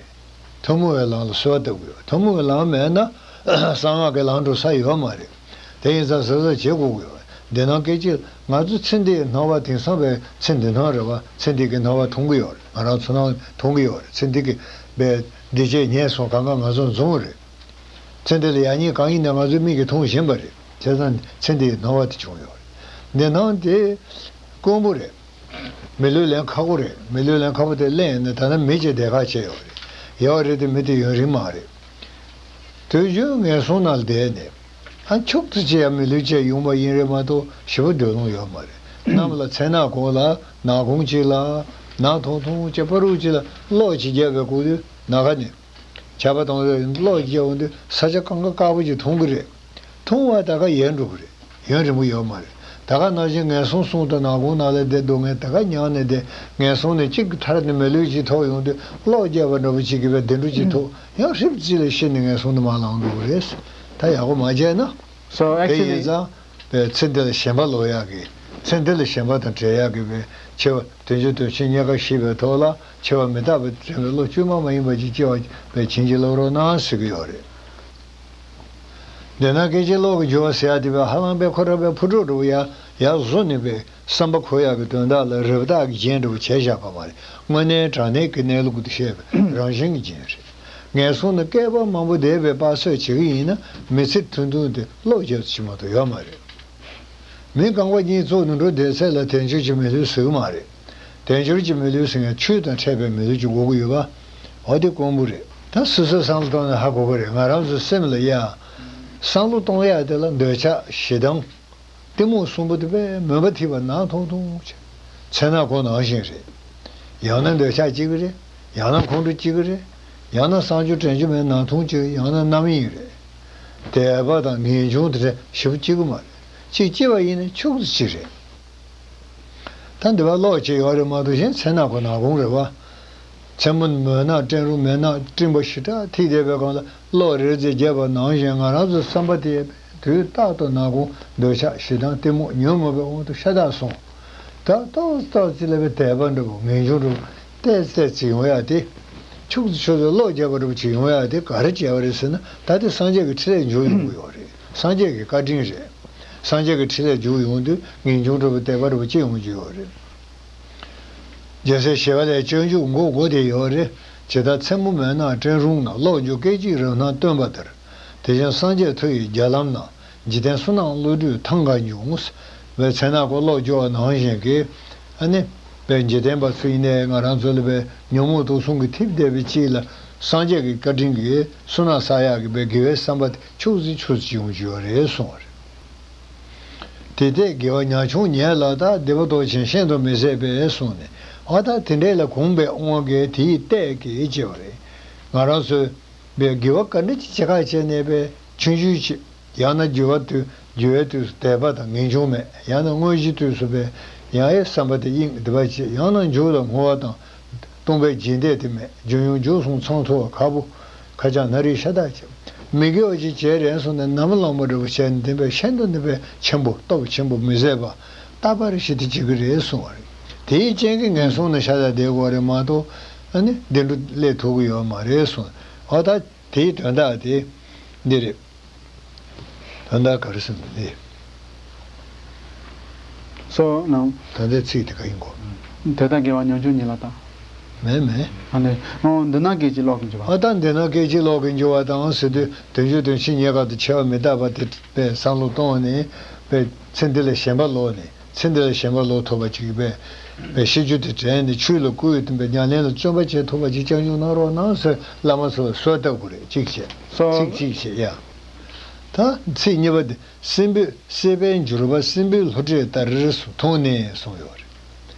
ཐུན་མོང་བའི་ལམ་ལ་གསོལ་བ་བཏབ་དགོས། ཐུན་མོང་བའི་ལམ་མེད་ན་གསང་སྔགས་ཀྱི་ལམ་འགྲོ་ས་ཡོད་མ་རེད། དེ་ཡིན་ཙང་གཟབ་གཟབ་བྱེད་དགོས་ཀྱི་ཡོད། འདི་ནང་སྐད་ཅིག་ང་ཚོ་ཚེ་འདིའི་སྣང་བ་དེང་སང་བའི་ཚེ་འདི་སྣང་རེད་བ། ཚེ་འདི་གི་སྣང་བ་མཐོང་གི་ཡོད་རེད། ང་རང་ཚོ་སྣང་མཐོང་གི་ཡོད་རེད། ཚེ་འདི་གི་བའི་འདི་བྱས་ཉེས་སོང་གང་ག་ང་ཚོ་འཛོམས་རེད། ཚེ་འདི་ལ་ཡག་ཉེས་གང་ཡིན་ན་ང་ཚོའི་མིག་གིས་མཐོང་བཞིན་པ་རེད། བྱས་ཙང་ཚེ་འདིའི་སྣང་བ་དེ་བྱུང་ཡོད་རེད། འདི་སྣང་དེ་དཀོན་པོ་རེད། མི་ལུས་ལེན་ཁག་པོ་རེད། མི་ལུས་ལེན་ཁག་པོ་དེ་ལེན་ཡོང་ན་ད་ལྟ་མི་གཅིག་བསྡད་ཁག་བྱས་ཡོད་རེད། ཡོད་རེད་དེ་མི་དེ་ཡུན་རིང་མ་རེད། དུས་རྒྱུན་ངན་སོང་ནང་བསྡད་ནས། ཨ་ཁྱུག་ཙམ་ཅིག་ཡང་མི་ལུས་བཅས་ཡོང་བ་ཡིན་རེད་མ་གཏོགས་ཞེ་པོ་སྡོད་ལོང་ཡོད་མ་རེད། གནམ་ལ་མཚན་ནག་གོང་ལ་ནག་ཁུང་གཅིག་ལ་ནག་ཐུང་ཐུང་གཅིག་པ་རུ་གཅིག་ལ་གློག་ཅིག་བརྒྱབ་པའི་སྐུ་དུས་ནམ་མཁའ་ནས། ཆར་པ་གཏོང་རེས་གློག་རྒྱག་འོང་དུས་ས་ཆ་གང་ག་དཀར་པོ་ཅིག་མཐོང་གི་རེད། མཐོང་བ་ད་ག་ཡལ་འགྲོ་གི་རེད། ཡུན་རིང་པོ་ཡོད་མ་རེད། ད་ག་ནང་བཞིན་ངན་སོང་གསུམ་དང་ནག་ཁུང་ནང་ལ་བསྡད་སྡུག་བསྔལ་ད་ག་མྱངས་ནས་བསྡད། ངན་སོང་ནས་གཅིག་ཐར་ནས་མི་ལུས་གཅིག་ཐོབ་ཡོང་དུས་གློག་རྒྱག་པ་འདྲ་པོ་གཅིག་གིས་བས་བདེ་འགྲོ་གཅིག་ཐོབ་ཡང་ཧྲིབ་ཙིག་ལ་ཤི་ནས་ངན་སོང་དུ་མར་ལངས་འགྲོ་གི་རེད། ད་ཡག་པོ་མ་བྱས་ན། So དེ་ཡིན actually ཙང་། པའི་ཚེ་འདི་ལ་ཞེན་པ་ལོག་ཡག་གི། ཚེ་འདི་ལ་ཞེན་པ་དང་བྲལ་ཡག་གི་པའི་ཆེ་བ་དོན་བྱེད་དོན་བྱེད་རྙེད་དཀའ་ཤེས་པའི་ཐོག་ལ་ཆེ་བ་མི་རྟག་པའི་དྲན་པའི་བློ་བཅོས་མ་མ་ཡིན་པ་ཅིག་སྐྱེ་བ་པའི་བྱིན་གྱིས་རློབ་རོགས་གནང་ཟེར་གི་ཡོད་རེད། འདི་ན་སྐད་ཅིག་གློག་གི་འགྱུར་བ་ཟེར་ཡག་དེ་བས་ཧ་ལམ་པའི་ཁོ་ར་པའི་འཕུར་གྲོགས་འགྲོ་བ་ཡ་ཡར་བཟོ་ནས་པའི་བསམ་པ་འཁོར་ཡག་གི་དོན་དག་ལ་རི་བ་ཏག་གི་རྒྱན་འདྲ་བོ་བྱས་བཞག་པ་མ་རེད། དངོས་གནས་དྲང་གནས་ཀྱི་གནས་ལུགས་དེ་བཤད་པའི་རང་བཞིན་གྱི་རྒྱན་རེད། ངན་སོང་ནི་བསྐལ་པ་མང་པོ་འདས་པའི་དཔག་ཚོད་བྱེད་ཀྱི་ཡིན་ན་མི་ཚེ་ཐུང་ཐུང་དེ་གློག་རྒྱབ་ཙམ་མ་གཏོགས་ཡོད་མ་རེད། མི་རྐང་པ་གཉིས་བཙུགས་ནས་འགྲོ་བསྡད་ཚད་ལ་དལ་འབྱོར་གྱི་མི་ལུས་ཟེར་གྱི་མ་རེད། དལ་འབྱོར་གྱི་མི་ལུས་ཟེར་མཁན་ཆོས་དང་འཕྲད་པའི་མི་ལུས་ཅིག་དགོས་ཀྱི་ཡོད་པ། འོ་དེ་དཀོན་པོ་རེད། ད་སོ་སོའི་བསམ་བློ་གཏོང་ན་ཧ་གོ་གི་རེད། ང་རང་ཚོའི་སེམས་ལ་ཡ། བསམ་བློ་གཏོང་ཡ་དེ་ལ་འདོད་ཆགས་ཞེ་སྡང་། གཏི་མུག་གསུམ་པོ་དེ་དཔེ་མུན་པ་ཐིགས་པ་ནག་ཐུང་ཐུང་བྱས། ཚེ་ན་གོ་ནང་བཞིན་རེད། ཡང་ན་འདོད་ཆགས་གཅིག་གི་རེད། ཡང་ན་ཁོང་ཁྲོ་གཅིག་གི་རེད། ཡང་ན་བསམ་བྱུང་དྲན་བྱུང་མེད་ནག་ཐུང་གཅིག་ཡང་ན་རྣམ་གཡེང་རེད། དད་པ་དང་ངེས་འབྱུང་དེ་འདྲ་ཞེ་པོ་གཅིག་གི་མ་རེད། གཅིག་སྐྱེ་བ་ཡིན་ན་ཕྱུགས་ཅིག་རེད། ད་འདི་བ་གློག་ཅིག་ཡོད་རེད་མ་གཏོགས་གཞན་ཚེ་ན་གོ་ནག་ཁུང་རེད་བ། མཚན་མོ་མོན་ནག་སྤྲིན་རུང་མེ་ནག་སྤྲིན་པ་ཞེ་དྲག་ཐིགས་བསྡད་པའི་སྒང་ལ་གློག་རེག་ཙམ་བརྒྱབ་པ་ནང་བཞིན་ང་རང་ཚོའི་བསམ་པ་དེ་དུས་རྟག་ཏུ་ནག་ཁུང་འདོད་ཆགས་ཞེ་སྡང་གཏི་མུག་ཉོན་མོངས་པའི་དབང་དུ་ཤ་སྟག་སོང་། ད་ཏོག་ཏོག་ཅིག་ལ་བའི་དད་པ་འདྲ་པོ་ངེས་འབྱུང་འདྲ་པོ་ཏོག་ཙམ་ཅིག་ཡོང་ཡ་དེ། ཕྱུགས་ཚོ་ཆུ་ཚོད་གློག་བརྒྱབ་པ་འདྲ་པོ་ཅིག་ཡོང་ཡ་དེ་ག་རེ་བྱས་པ་རེད་ཟེར་ན་ད་དེ་སངས་རྒྱས་ཀྱི་ཕྲིན་ལས་འཇུག་ཡོང་གི་ཡོད་རེད། སངས་རྒྱས་ཀྱི་བཀའ་དྲིན་རེད། སངས་རྒྱས་ཀྱི་ཕྲིན་ལས་འཇུག་ཡོང་དུས་ངེས་འབྱུང་འདྲ་པོ་དད་པ་འདྲ་པོ་སྐྱེ་ཡོང་གི་ཡོད་རེད། རྒྱལ་སྲས་ཞི་བ་ལྷས་སྤྱོད་འཇུག་མགོ་སྒོ་དེ་ཡོད་རེད། ཇི་ལྟར་མཚན་མོ་མོན་ནག་སྤྲིན་རུང་ན། གློག་འགྱུ་སྐད་ཅིག་རིམ་སྣང་སྟོན་པ་ལྟར། དེ་བཞིན་སངས་རྒྱས་མཐུ་ཡི་རྒྱ་ལམ་ན། འཇིག་རྟེན་བསོད་ནམས་བློ་གྲོས་ཐང་ག་འབྱུང་། བའི་ཚེ་ན་གོ་གློག་འགྱུ་བ་ནང་བཞིན་གྱི། ཨ་ནི། བའི་འཇིག་རྟེན་པ་ཚོ་ཡིན་ནའི་ང་རང་ཚོ་ལ་བའི་ཉོན་མོངས་དུག་གསུམ་གྱི་ཐིབས་བསྡད་པའི་དཀྱིལ་ལ་སངས་རྒྱས་ཀྱི་བཀའ་དྲིན་གྱིས་བསོད་ནམས་བསགས་ཡག་གི་བའི་དགེ་བའི་བསམ་པ་དེ་ཕྱུགས་ཟིག་ཕྱུགས་ཟིག་ཡོང་རྒྱུ་ཡོད་རེད་གསུངས་པ་རེད། དེ་ལྟས་དགེ་བ་ཉག་ཆུང་ཉལ་ལ་དག་སྡིག་པ་ལྟོ་ཆེན་ཤིན་ཏུ་མི་བཟད་པས་གསུངས་ནས། ཨ་ད་དེ་འདྲས་ལ་གོམས་པའི་དབང་གིས་དེའི་ལྟས་ཀྱིས་ཅེས་པ་རེད། ང་རང་ཚོས་པའི་དགེ་བ་ག་འདྲ་ཅིག་བྱེད་ཁ་བྱས་ནས་པའི་ཆུང་ཆུང་ཅིག་ཡང་ན་འགྱུར་བ་དུས་འགྱུར་བའི་དུས་སུ་དད་པ་དང་ངེས་འབྱུང་མེད། ཡང་ན་དངོས་གཞིའི་དུས་སུ་པའི་ཡང་ཡི་བསམ་པ་དེ་དབྱིངས་སྡིག་པ་བྱེད། ཡང་ན་འགྱུར་ལ་བསྔོ་བ་དང་སྟོང་པའི་འཇིག་རྟེན་དེ་མེད། འགྱུར་ཡང་འགྱུར་སོང་ཚང་ཐུབ་པ་ཁག་པོ། ཁ་ཆག་སྣ་རིགས་ཤ་སྟག་ཅིག་མི་དགེ་བ་ཅིག་བྱས་རན་སོང་ནས་ནམ་ལངས་པ་འདྲ་བོ་བྱས་ནས་དེ་པའི་ཤིན་ཏུ་ནི་པའི་ཆེན་པོ་སྟོབས་ཆེན་པོ་མི་བཟད་པ་རྟག་པར་ཞི་བདེ་བྱེད་ཀྱི་རེད་གསུངས་པ་རེད། དེའི་རྐྱེན་གྱིས་ངན་སོང་ན་ཤ་སྟག་བསྡད་དགོས་རེད་མ་གཏོགས་ཨ་ནི་བདེ་འགྲོ་སླེབས་ཐུབ་ཀྱི་ཡོད་མ་རེད་གསུངས། འོ་ད། དེའི་དོན་དག་དེ་འདི་རེད། དོན་དག་ག་རེ་ཟེར་ན་འདི། སོ་ནང་། ད་ལྟའི་ཚིག་དེ་ག་ཡིན་གོ། དེ་ལྟར་དགེ་བ་ཉམ་ཆུང་ཉིད་ལ་བཏང་། མེད་མེད། ཨ་ནི། འོ་འདི་ན་སྐད་ཅིག་གློག་གིས་འགྱུར་བ། ཨ་ད་འདི་ན་སྐད་ཅིག་གློག་གིས་འགྱུར་བ་དང་ཟེར་དུས་དོན་བྱེད་དོན་བྱེད་རྙེད་དཀའ་དང་ཆེ་བ་མི་རྟག་པ་དེ་པའི་བསམ་བློ་གཏོང་ནས་པའི་ཚེ་འདི་ལ་ཞེན་པ་ལོག་ནས། ཚེ་འདི་ལ་ཞེན་པ་ལོག་ཐུབ་པ་ཅིག་པས། པའི་ཤེས་རྒྱུད་དེ་དྲན་ནས་ཆོས་ལ་བསྐུལ་བསྟན་པའི་ཉམས་ལེན་ལ་བརྩོན་པ་བྱེད་ཐུབ་པ་ཅིག་སྐྱབས་འཇུག་གནང་རོགས་གནང་ཟེར་བླ་མ་ཚོ་ལ་གསོལ་བཏབ་དགོས་རེད། གཅིག་བྱས། གསོལ། ཚིག་གཅིག་བྱས་ཡ། ད་ཚིག་གཉིས་པ་དེ་སྲིན་པོའི་སྲིད་པའི་འགྱུར་བ་སྲིན་པོའི་བློ་གྲོས་ལྟར་མཐོང་ནས་གསུངས་ཡོད་རེད།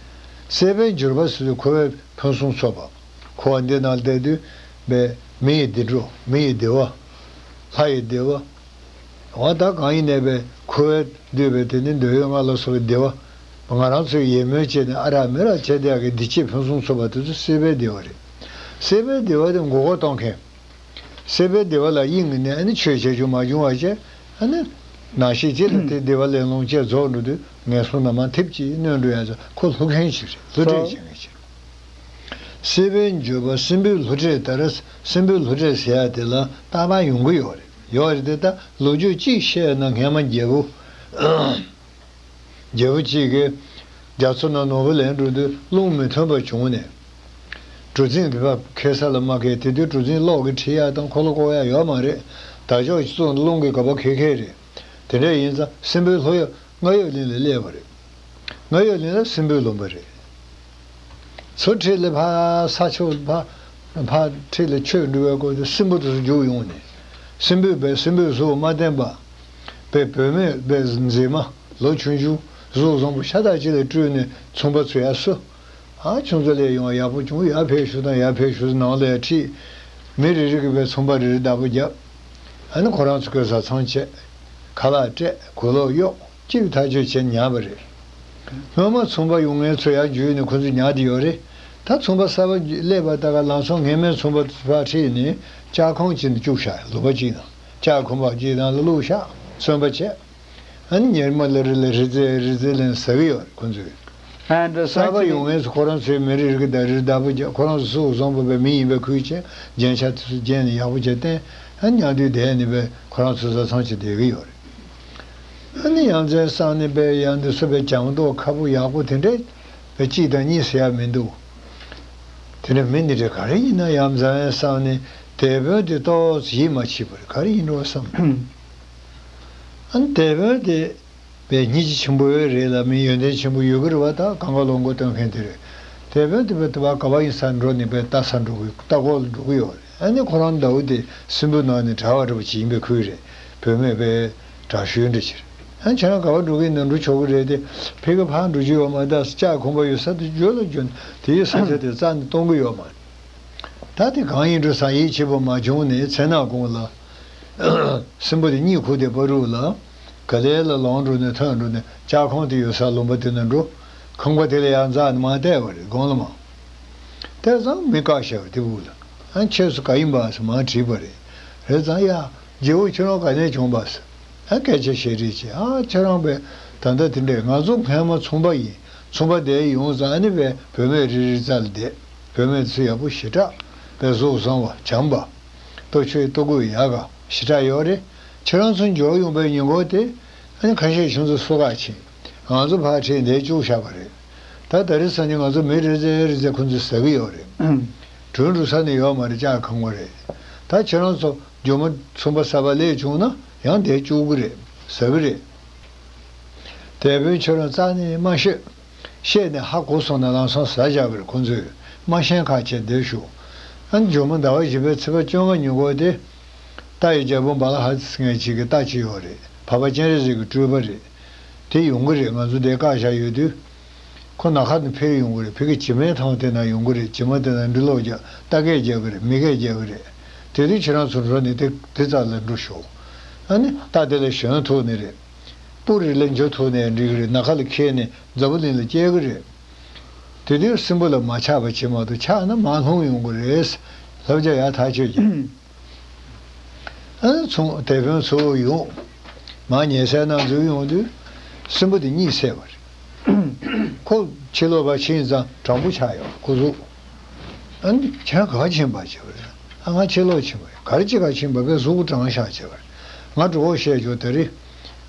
སྲིད་པའི་འགྱུར་བ་ཟེར་དུས་འཁོར་བའི་ཕུན་སུམ་ཚོགས་པ། འཁོར་བ་འདི་ནང་བསྡད་དུས་པའི་མི་ཡི་བདེ་འགྲོ་མི་ཡི་བདེ་བ། ལྷ་ཡི་བདེ་བ། འོ་ད་གང་ཡིན་ནའི་པའི་འཁོར་བའི་འདུས་པའི་དེ་ནི་འདོད་ཡོན་ལྔ་ལ་སོགས་པའི་བདེ་བ། ང་རང་ཚོས་ཡིད་སྨོན་བྱས་ནས་ཨ་རག་མི་རག་བྱས་བསྡད་ཡག་གི་བདེ་སྐྱིད་ཕུན་སུམ་ཚོགས་པ་དེ་ཚོ་སྲིད་པའི་བདེ་བ་རེད། སྲིད་པའི་བདེ་བ་དེ་མགོ་སྐོར་གཏོང་མཁན། སྲིད་པའི་བདེ་བ་ལ་གཡེང་གི་ནས་ཨ་ནི་ཆོས་བྱེད་རྒྱུ་མ་བྱུང་བ་བྱས། ཨ་ནི། ནང་ཤེས་ཅིག་ལ་དེ་བདེ་བ་ལེན་ལོང་བྱས་རྫོགས་འགྲོ་དུས་ངན་སོང་ན་མ་ཐེབས་ཀྱིས་གནོད་འགྲོ་ཡ་ཚོ་ཁོ་ལྷུག་མཁན་ཞིག་རེད། བློ་གྲོས་ཅན་ཞིག་རེད། སྲིད་པའི་འགྱུར་བ་སྲིན་པོའི་བློ་གྲོས་ལྟར། སྲིན་པོའི་བློ་གྲོས་ཟེར་ཡ་དེ་ལ་རྟག་པར་ཡོང་གི་ཡོད་རེད། ཡོད་རེད་དེ་ད་ལོ་རྒྱུས་གཅིག་བཤད་ན་སྔས་མ་རྒྱལ་པོ། རྒྱལ་པོ་གཅིག་གིས་རྒྱ་མཚོ་ནང་ནོར་བུ་ལེན་འགྲོ་དུས་རླུང་མི་མཐུན་པ་བྱུང་ནས། གྲུ་གཟིངས་དེ་ཕར་ཁེ་ས་ལ་མ་ཁེལ། དེ་དུས་གྲུ་གཟིངས་གློག་གིས་འཁྲིད་ཡག་དང་འཁོར་ལོ་བསྐོར་ཡག་ཡོད་མ་རེད། དར་ལྕོག་གཅིག་བཙུགས་ན་རླུང་གིས་ག་པར་ཁེལ་ཁེལ་རེད། དེ་འདྲ་ཡིན་ཙང་སྲིན་པོའི་ལྷོ་ཡུལ་རྔ་ཡབ་གླིང་ལ་སླེབས་པ་རེད། རྔ་ཡབ་གླིང་ལ་སྲིན་པོའི་ལུང་པ་རེད། མཚོ་འཁྲིས་ལ་ཕར་ས་ཕྱོགས་ཕར་ཕར་འཁྲིས་ལ་ཆོས་འགྲོ་བའི་སྐོར་དུ་སྲིན་པོ་དེ་ཚོ་རྒྱུགས་ཡོང་ནས། སྲིན་པོས་བས་སྲིན་པོའི་གཟུགས་མ་བསྟན་པ། བས་བུད་མེད་བས་མཛེས་མ་ལོ་ཆུང་ཆུང་གཟུགས་བཟང་པོ་ཤ་སྟག་ཅིག་ལ་སྤྲུལ་ནས་ཚོང་པ་ཚོ་ཡར་བསུ། ཨ་ཁྱོད་ཚོ་སླེབས་ཡོང་བ་ཡག་པོ་བྱུང་། ཡར་ཕེབས་ཤོག་དང་ཡར་ཕེབས་ཤོག་ཟེར་ནང་ལ་ཡར་ཁྲིད། མི་རེ་རེ་གིས་བས་ཚོང་པ་རེ་རེ་བདག་པོ་བརྒྱབ། ཨ་ནི་ཁོ་རང་ཚོ་གོས་བཟའ་ཚང་བྱས། ཁ་ལག་སྤྲད། གོས་ལོག་གཡོགས། སྤྱིར་ཐག་གཅོད་བྱས་ཉར་བ་རེད། སྔོན་མ་ཚོང་པ་ཡོང་མཁན་ཚོ་ཡར་འཇུས་ནས་ཁོ་ཚོས་ཉར་བསྡད་ཡོད་རེད། ད་ཚོང་པ་གསར་པ་སླེབས་པ་ད་ག་ལམ་སང་སྔན་མའི་ཚོང་པ་ཕར་ཁྲིད་ནས་ལྕགས་ཁང་གཅིག་ནང་བཅུག་བཞག་ལུང་པ་གཅིག་ནང་ལྕགས་ཁང་པ་གཅིག་ནང་ལ་བླུགས་བཞག་གསོན་པོ་བྱས། ཨ་ནི་ཉི་མ་ལ་རེ་ལ་རི་རྩེ་རི་རྩེ་ལ་ཟ་གི་ཡོད་རེད་ཁོ་ཚོས། And the གསར་པ་ཡོང་མཁན་ཚོ་ཁོ་རང་ཚོའི་མི་རེ་རེ་གིས་ད་རེས་བདག་པོ་བརྒྱབ། ཁོ་རང་ཚོ་གཟུགས་བཟང་པོ་བས་མི་ཡིན་པའི་ཁུལ་བྱས། རྒྱན་ཆ་དེ་ཚོ་བརྒྱན་ནས་ཡག་པོ་བྱས་བསྟན། ཨ་ནི་ཉལ་དུས་བསྡད་ནས་བས་ཁོ་རང་ཚོ་བཟའ་ཚང་བྱས་བསྡད་ཀྱི་ཡོད་རེད། ཨ་ནི་ཡ་མཚན་བསམ་ནས་བས་ཡང་འདི་ཚོ་བས་བྱམས་མདོག་ཁ་པོ་ཡག་པོ་དེ་འདྲས་བས་གཅིག་དང་གཉིས་ཟེར་ཡ་མི་འདུག་དེ་འདྲ་མི་འདི་འདྲ་ག་རེ་ཡིན་ན་ཡ་མཚན་བསམ་ནས་དེད་དཔོན་དེ་ཏོག་ཙམ་ཡིད་མ་ཆེས་པ་རེད། ག་རེ་ཡིན་འགྲོ་བསམ། ཨ་ནི་དེད་དཔོན་དེ་བས་སྙིང་རྗེ་ཆེན་པོ་རེད་ལ། མི་ཡོན་ཏན་ཆེན་པོ་ཡོད་ཀྱི་རེད་བ། ད་གང་ག་ལོ་མགོ་སྟོན་མཁན་དེ་རེད། དེད་དཔོན་དེ་བས་དེ་བ་ག་བ་ཡིན་ས་འགྲོ་ནས་བས་ལྟ་ས་འགྲོ་གི། ལྟ་སྐོར་ལ་འགྲོ་གི་ཡོད་རེད། ཨ་ནི་ཁོ་རང་ཟླ་བོ་དེ་སྲིན་པོའི་ནང་ནས་གྲྭ་བ་འདྲ་པོ་ཅིག་ཡིན་པའི་ཁུལ་རེད། བུད་མེད་པའི་གྲྭ་ཤོས་འདྲ་ཅིག་རེད། ཨ་ཁྱེད་རང་ག་བ་འགྲོ་གི་ཡིན་ན་འགྲོ་ཆོག་གི་རེད་དེ། ཕ་གི་ཕར་འགྲོ་རྒྱུ་ཡོད་མ་རེད། ད་ལྕགས་ཁང་པ་ཡོད་ས་དེ་འཇོལ་ལ་འཇོལ་ནས་དེ་ཡི་ས་ཆ་དེ་རྩ་ནས་གཏོང་གི་ཡོད་མ་རེད། ད་དེ་གང་ཡིན་འགྲོ་ས་ཡིད་ཆེས་པོ་མ་བྱུང་ནས་མཚན་ནག་གུང་ལ། སྲིན་པོ་དེ་གཉིད་ཁུག་དེ་བར་དུ་ལ། ག་ལེ་ལ་ལོང་འགྲོ་ནས་ཐོན་འགྲོ་ནས་ལྕགས་ཁང་དེ་ཡོད་ས་ལུང་པ་དེ་ན་འགྲོ། ཁང་པ་དེ་ལ་ཡར་འཛེགས་ནས་མར་བལྟས་པ་རེད། དགོང་ལ་མ། དེ་ཙང་མི་བཀག་བཞག་པ་དེ་འུ་ལ། ཨ་ཁྱེད་ཚོ་ག་ཡིན་པ་ཟེར་མར་དྲིས་པ་རེད། རེད་ཙང་ཡ། རྗེ་བོ་ཁྱེད་རང་ག་ནས་བྱུང་བ་ཟེར། ཨ་སྐད་ཆ་བཤད་རེས་བྱས། ཨ་ཁྱེད་རང་བས་ད་ལྟ་དེ་འདྲས། ང་ཚོ་སྔན་མ་ཚོང་པ་ཡིན། ཚོང་པ་དེ་ཡོང་ཙང་ཨ་ནི་བས་བུད་མེད་རེ་རེ་རྩ་ལ་བསྡད། བུད་མེད་ཚོ་ཡག་པོ་ཞེ་དྲག་བས་གཟུགས་བཟང་བ་བྱམས་པ། ལྟོ་ཆོས་ལྟོ་གོས་ཡག་ག་ཞེ་དྲག་ཡོད་རེད། ཁྱེད་རང་ཚོ་འབྱོར་ཡོང་པའི་ཉིན་གུང་དེ། ཨ་ནི་ཁ་ཤས་ཁྱོད་ཚོ་སོ་ཁ་ཕྱིན། ང་ཚོ་ཕར་ཁྲིད་འདིར་བཅུག་བཞག་པ་རེད། ད་ད་རེས་ས་ནི་ང་ཚོ་མི་རེ་རེ་རེ་རེ་ཁོ་ཚོས་ཟ་གི་ཡོད་རེད། གྲོན་འགྲོ་ས་ནི་ཡོད་མ་རེད། ལྕགས་ཁང་པ་རེད། ད་ཁྱེད་རང་ཚོ་ཇོ་མོ་ཚོང་པ་གསར་པ་སླེབས་བྱུང་ན་ཡང་འདིར་བཅུག་གི་རེད། ཟ་གི་རེད། དེད་དཔོན་ཁྱོད་རང་རྩ་ནས་མ་བཤད། བཤད་ནས་ཧ་གོ་སོང་ན་ལམ་སང་ཟ་བཞག་གི་རེད། ཁོ་ཚོས་མ་ཤེས་ཁ་བྱས་འདིར་བཞུགས། ཨ་ནི་ཇོ་མོ་ཟླ་བ་བཞི་པའི་ཚེས་པ་བཅོ་ལྔ་ཉིན་གུང་དེ། རྟ་ཡི་རྒྱལ་པོ་བ་ལ་ཧ་ཟེར་མཁན་ཅིག་གི་རྟ་ཅིག་ཡོད་རེད། འཕགས་པ་སྤྱན་རས་གཟིགས་ཀྱི་སྤྲུལ་པ་རེད། དེ་ཡོང་གི་རེད། ང་ཚོ་འདིར་བཀག་བཞག་ཡོད་དུས། ཁོ་ནམ་མཁའ་ནས་འཕུར་ཡོང་གི་རེད། ཕ་གི་བྱེ་མའི་ཐང་དེ་ན་ཡོང་གི་རེད། བྱེ་མ་དེ་ན་འབྲི་ཀློག་རྒྱག་རྟ་སྐད་རྒྱག་གི་རེད། མི་སྐད་རྒྱག་གི་རེད། དེ་དུས་ཁྱེད་རང་ཚོ་འགྲོ་ནས་དེ་དེ་རྩ་ལ་འགྲོ་ཤོག་ཨ་ནི་རྟ་དེ་ལ་ཞོན་ཐུབ་ནི་རེད། སྤུ་རིས་ལ་འཇུ་ཐུབ་ནས་འགྲིག་གི་རེད། ནམ་མཁའ་ལ་འཁྱེར་ནས་འཛམ་བུ་གླིང་ལ་སྐྱེལ་གི་རེད། དེ་དུས་སྲིན་པོ་ལ་མ་ཆགས་པ་བྱེད་མ་གཏོགས། ཆགས་ན་མར་ལྷུང་ཡོང་གི་རེད། ལབ་བྱ་ཡག་ཐག་ཆོད་ཀྱི། ཨ་ཚོང་དེད་དཔོན་ཚོ་ཡོང་། མར་ཉལ་སའི་ནང་འཛུལ་ཡོང་དུས། སྲིན་པོ་དེ་གཉིད་སད་པ་རེད། ཁོ་ཕྱི་ལོགས་ཕར་ཕྱིན་ཙང་དྲང་པོ་ཆགས་ཡོང་སྐུ་གཟུགས། ཨ་ནི་ཁྱེད་ག་ཕྱིན་པ་བྱེད་པ་རེད། ཨ་ང་ཕྱི་ལོགས་ཕྱིན་པ་རེད། ག་རེ་བྱེད་ག་ཕྱིན་པ་བས་གཟུགས་པོ་དྲང་བཞག་བྱེད་པ་རེད། ང་གྲོགས་པོ་བཤད་ཆོག་དེ་རེད།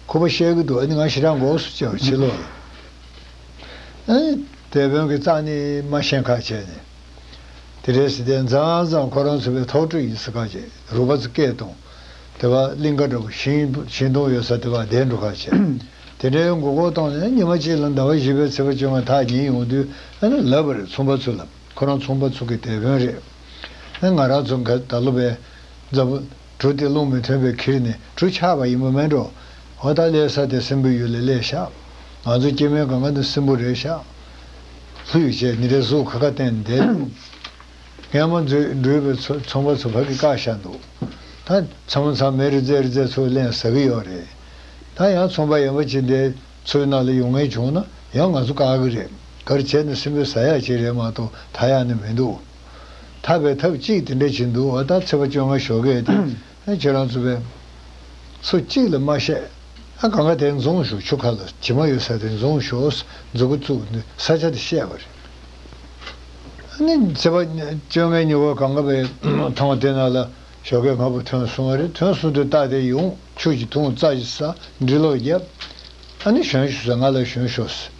ཁོ་པ་བཤད་གི་འདུག་ཨ་ནི་ང་ཞེ་དྲག་འགོག་སུ་བྱེད་པ་ཕྱི་ལོགས་ལ། ཨ་ནི་དེད་དཔོན་གྱིས་རྩ་ནས་མ་ཤེས་ཁ་བྱས་ནས། དེ་འདྲས་ཟེར་ཏེ་མཚམས་མཚམས་ཁོ་རང་ཚོ་བས་ཐོག་ཁྲོས་ཡིན་ཟེར་ཁ་བྱས། རུས་པ་ཚོ་སྐད་གཏོང་། དེ་བ་གླིང་ག་འདྲ་པོ་ཤིང་ཤིང་སྡོང་ཡོད་ས་དེ་བ་བསྡད་འགྲོ་ཁ་བྱས། དེ་འདྲའི་མགོ་སྐོར་བཏང་ནས་ཉི་མ་གཅིག་ལ་ཟླ་བ་བཞི་པའི་ཚེས་པ་བཅོ་ལྔ་ཐག་ཉེ་ཡོང་དུས། ཨ་ནི་ལབ་པ་རེད། ཚོང་པ་ཚོ་ལ། ཁོ་རང་ཚོང་པ་ཚོ་གི་དེད་དཔོན་རེད། ཨ་ང་རང་ཚོ་ག་ད་ལོ་བས་འཛམ་བུ་གྲུ་དེ་རླུང་མི་ཐོན་པའི་ཁྱེར་ནས་གྲུ་ཆག་པ་ཡིན་པ་མེད་འགྲོ། འོ་ད་སླེབས་ས་དེ་སྲིན་པོའི་ཡུལ་ལ་སླེབས་ཤག་ང་ཚོ་སྐྱེ་དམན་གང་ག་ནི་སྲིན་པོ་རེད་ཤག་ལྷོད་བྱས་ནི་རེ་གཟུགས་ཁ་ཁ་བསྟན་བསྡད་འདུག་སྔན་མ་འཛུལ་འགྲུལ་པའི་ཚོ་ཚོང་པ་ཚོ་ཕ་གི་བཀག་བཞག་འདུག་ད་མཚམས་མཚམས་མི་རེ་རྩེ་རེ་རྩེ་ཚོ་ལེན་ཟ་གི་ཡོད་རེད། ད་ཡང་ཚོང་པ་ཡན་པ་ཅིག་འདི་ཚོའི་ནང་ལ་ཡོང་མཁན་བྱུང་ན་ཡང་ང་ཚོ་བཀག་གི་རེད། ག་རེ་བྱས་ནས་སྲིན་པོས་ཟ་ཡག་ཅིག་རེད་མ་གཏོགས་ཐར་ཡག་ནི་མི་འདུག་ཐར་པའི་ཐབས་གཅིག་དེ་འདྲ་ཅིག་འདུག་འོ་ད་ཚེས་པ་བཅོ་ལྔ་ཞོགས་ཀས་དེ། ཨ་ཁྱེད་རང་ཚོ་བས་སུ་གཅིག་ལ་མ་བཤད། ཨ་གང་ག་དེ་འཛོམས་ཤོག་ཆུ་ཁ་ལ་བྱེ་མ་ཡོད་ས་དེ་འཛོམས་ཤོག་མཛུབ་གུ་བཙུགས་ནས་ས་ཆ་དེ་བཤད་པ་རེད། ཨ་ནི་ཚེས་པ་བཅོ་ལྔའི་ཉིན་མོ་གང་ག་བས་ཐང་དེ་ནང་ལ་ཞོགས་ཀས་སྔ་པོ་ཐོན་སོང་བ་རེད། ཐོན་སོང་དུས་རྟ་དེ་ཡོང་། ཆུ་ཞིག་འཐུང་། རྩྭ་ཞིག་ཟ། འབྲི་ཀློག་བརྒྱབ། ཨ་ནི་ཞོན་ཤོག་ཟེར། ང་ལ་ཞོན་ཤོག་ཟེར།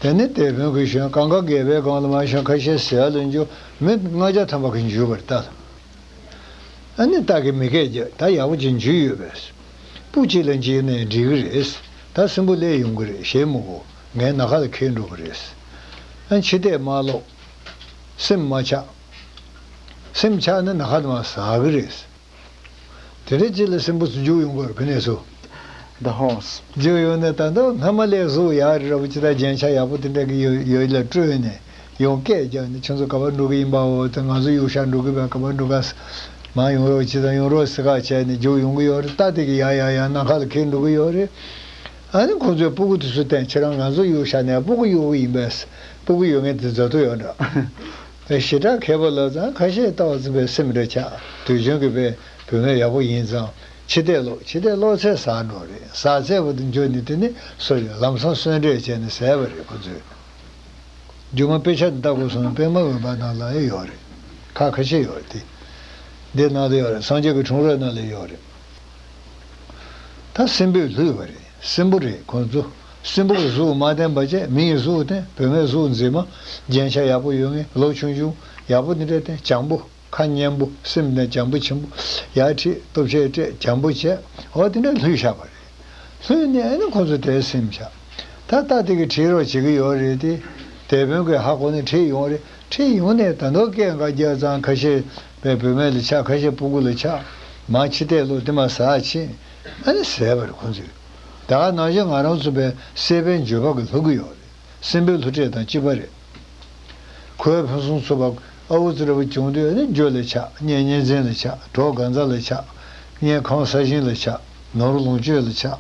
དེ་ནས་དེད་དཔོན་གྱིས་ཞོན། གང་ག་རྒས་པའི་སྒང་ལ་མར་ཞོན། ཁ་ཤས་ཟས་ལ་འཇུ། མི་ལྔ་བརྒྱ་ཐམ་པ་གིས་འཇུས་པ་རེད་ད། ཨ་ནི་རྟ་གིས་མི་སྐད་རྒྱག་ད་ཡག་པོ་ཅིག་འཇུས་ཡོད་པས། སྤུ་གཅིག་ལ་འཇིགས་ནས་འགྲིག་གི་རེད། ད་སྲིན་པོ་སླེབས་ཡོང་གི་རེད། ཞེད་མི་དགོས། ངས་ནམ་མཁའ་ལ་འཁྱེར་འགྲོ་གི་རེད། ཨ་ཕྱི་བལྟས་མར་ལོག་སེམས་མ་ཆགས། སེམས་ཆགས་ན་ན་ཁ་དེ་མར་ཟག་གི་རེད། དེ་འདྲའི་རྗེས་ལ་སེམས་པོ་ཚུར་རྒྱུག་ཡོང་གི་རེད། ག་ནས་སུ། The horse. རྒྱུག་ཡོང་ནས་ད་ལྟ་སྔ་མ་ལས་གཟུགས་ཡག་རེད་ར་བ། ཅི་ལྟར་རྒྱན་ཆ་ཡག་པོ་དེ་འདྲ་གི་ཡོད་ཡོད་ལ་སྤྲོད་ནས་ཡང་སྐད་རྒྱག་ནས། ཁྱོད་ཚོ་ག་པར་འགྲོ་གི་ཡིན་པའོ། དེ་ང་ཚོ་གཡུག་ཤར་འགྲོ་གི་བས། ག་པར་འགྲོ་ག་མར་ཡོང་རོགས། ཅི་ཙམ་ཡོང་རོགས་ཟེར་ག་བྱས་ནས་རྒྱུག་ཡོང་གི་ཡོད་རེད། རྟ་དེ་གི་ཡར་ཡར་ཡར་ནམ་མཁའ་ལ་འཁྱེར་འགྲོ་གི་ཡོད་རེད། ཨ་ནི་ཁོང་ཚོས་སྤུ་གུ་དེ་ཚོ་བསྟན། ཁྱེད་རང་ང་ཚོ་གཡུག་ཤར་ནས་སྤུ་གུ་གཡུག་གི་ཡིན་པས། སྤུ་གུ་གཡུག་མཁན་དེ་མཛའ་ཐུབ་ཡོད་འདྲ། བས་ཞེ་དྲག་མཁས་པོ་ལབ་ཙང་ཁ་ཤས་ལྟ་བ་ཙམ་པའི་སེམས་རེ་ཆགས། དུས་རྒྱུན་གྱི་བས་བུད་མེད་ཡག་པོ་ཡིན་ཙང་ཕྱི་བལྟས་ལོག་ཕྱི་བལྟས་ལོག་ཚད་ཟག་འགྲོ་རེད། ཟག་ཚད་པོ་དེ་འགྱོ་ནས་དེ་ནི་སོ་ཡོད་ལམ་སང་གསོན་བྲལ་བྱས་ནས་ཟད་པ་རེད་ཁོ་ཚོས། སྒྱུ་མ་དཔེ་ཆ་འདི་ལྟ་དགོས་སོང་ན་པདྨ་འོད་འབར་ནང་ལ་ཡོད་རེད། ཁག་ཁ་ཤས་ཡོད་རེད་དེ། འདི་ནང་ལ་ཡོད་རེད། སངས་རྒྱས་ཀྱི་འཁྲུངས་རབས་ནང་ལ་ཡོད་རེད། ད་སྲིན་པོས་བསླུས་པ་རེད། སྲིན་པོ་རེད་ཁོང་ཚོ། སྲིན་པོ་གི་གཟུགས་མ་བསྟན་པ་བྱས། མི་ཡི་གཟུགས་བསྟན། བུད་མེད་གཟུགས་མཛེས་མ། རྒྱན་ཆ་ཡག་པོ་ཡོད་མཁན། ལོ་ཆུང་ཆུང་ཡག་པོ་འདི་འདྲ་བསྟན། འཇམ་པོ། ཁ་སྙན་པོ། སེམས་ནས་འཇམ་པོ་ཆེན་པོ། ཡར་ཁྲིད། ལྟོ་ཆས་སྤྲད། འཇམ་པོ་བྱས། འོ་དེ་འདྲ་བསླུས་བཞག་པ་རེད། ལྷོད་ནས་ཨ་ནི་ཁོ་ཚོ་དེར་སེམས་ཆགས། ད་ལྟ་དེ་གི་ཁྲིད་རོགས་བྱེད་ཀྱི་ཡོད་རེད་དེ། དེད་དཔོན་གྱི་ཧ་གོ་ནས་ཁྲིད་ཡོང་རེད། ཁྲིད་ཡོང་ནས་ད་དུང་སྐད་འགའ་རྒྱག་ཙང་ཁ་ཤས་པའི་བུད་མེད་ལ་ཆགས། ཁ་ཤས་སྤུ་གུ་ལ་ཆགས། མར་ཕྱི་བལྟས་ལོག་དེ་མར་ཟག་ཕྱིན། ཨ་ནི་ཟད་པ་རེད་ཁོ་ཚོས། ད་ག་ནང་བཞིན་ང་རང་ཚོ་པའི་སྲེད་པའི་འགྱོད་པ་གི་ལྷུག་གི་ཡོད་རེད། སྲིན་པོའི་བསླུ་བྲིད་དང་གཅིག་པ་རེད། ཁོ་བོའི་ཕུན་སུམ་ཚོགས་པ་ཨ་ཨུ་ཙི་ར་བ་བྱུང་དུས་ནི་རྒྱུ་ལ་ཆགས། གཉེན་གཉེན་ཚན་ལ་ཆགས། གྲོགས་གང་ཟག་ལ་ཆགས། གཉེན་ཁང་ས་ཞིང་ལ་ཆགས། ནོར་ལོངས་སྤྱོད་ལ་ཆགས།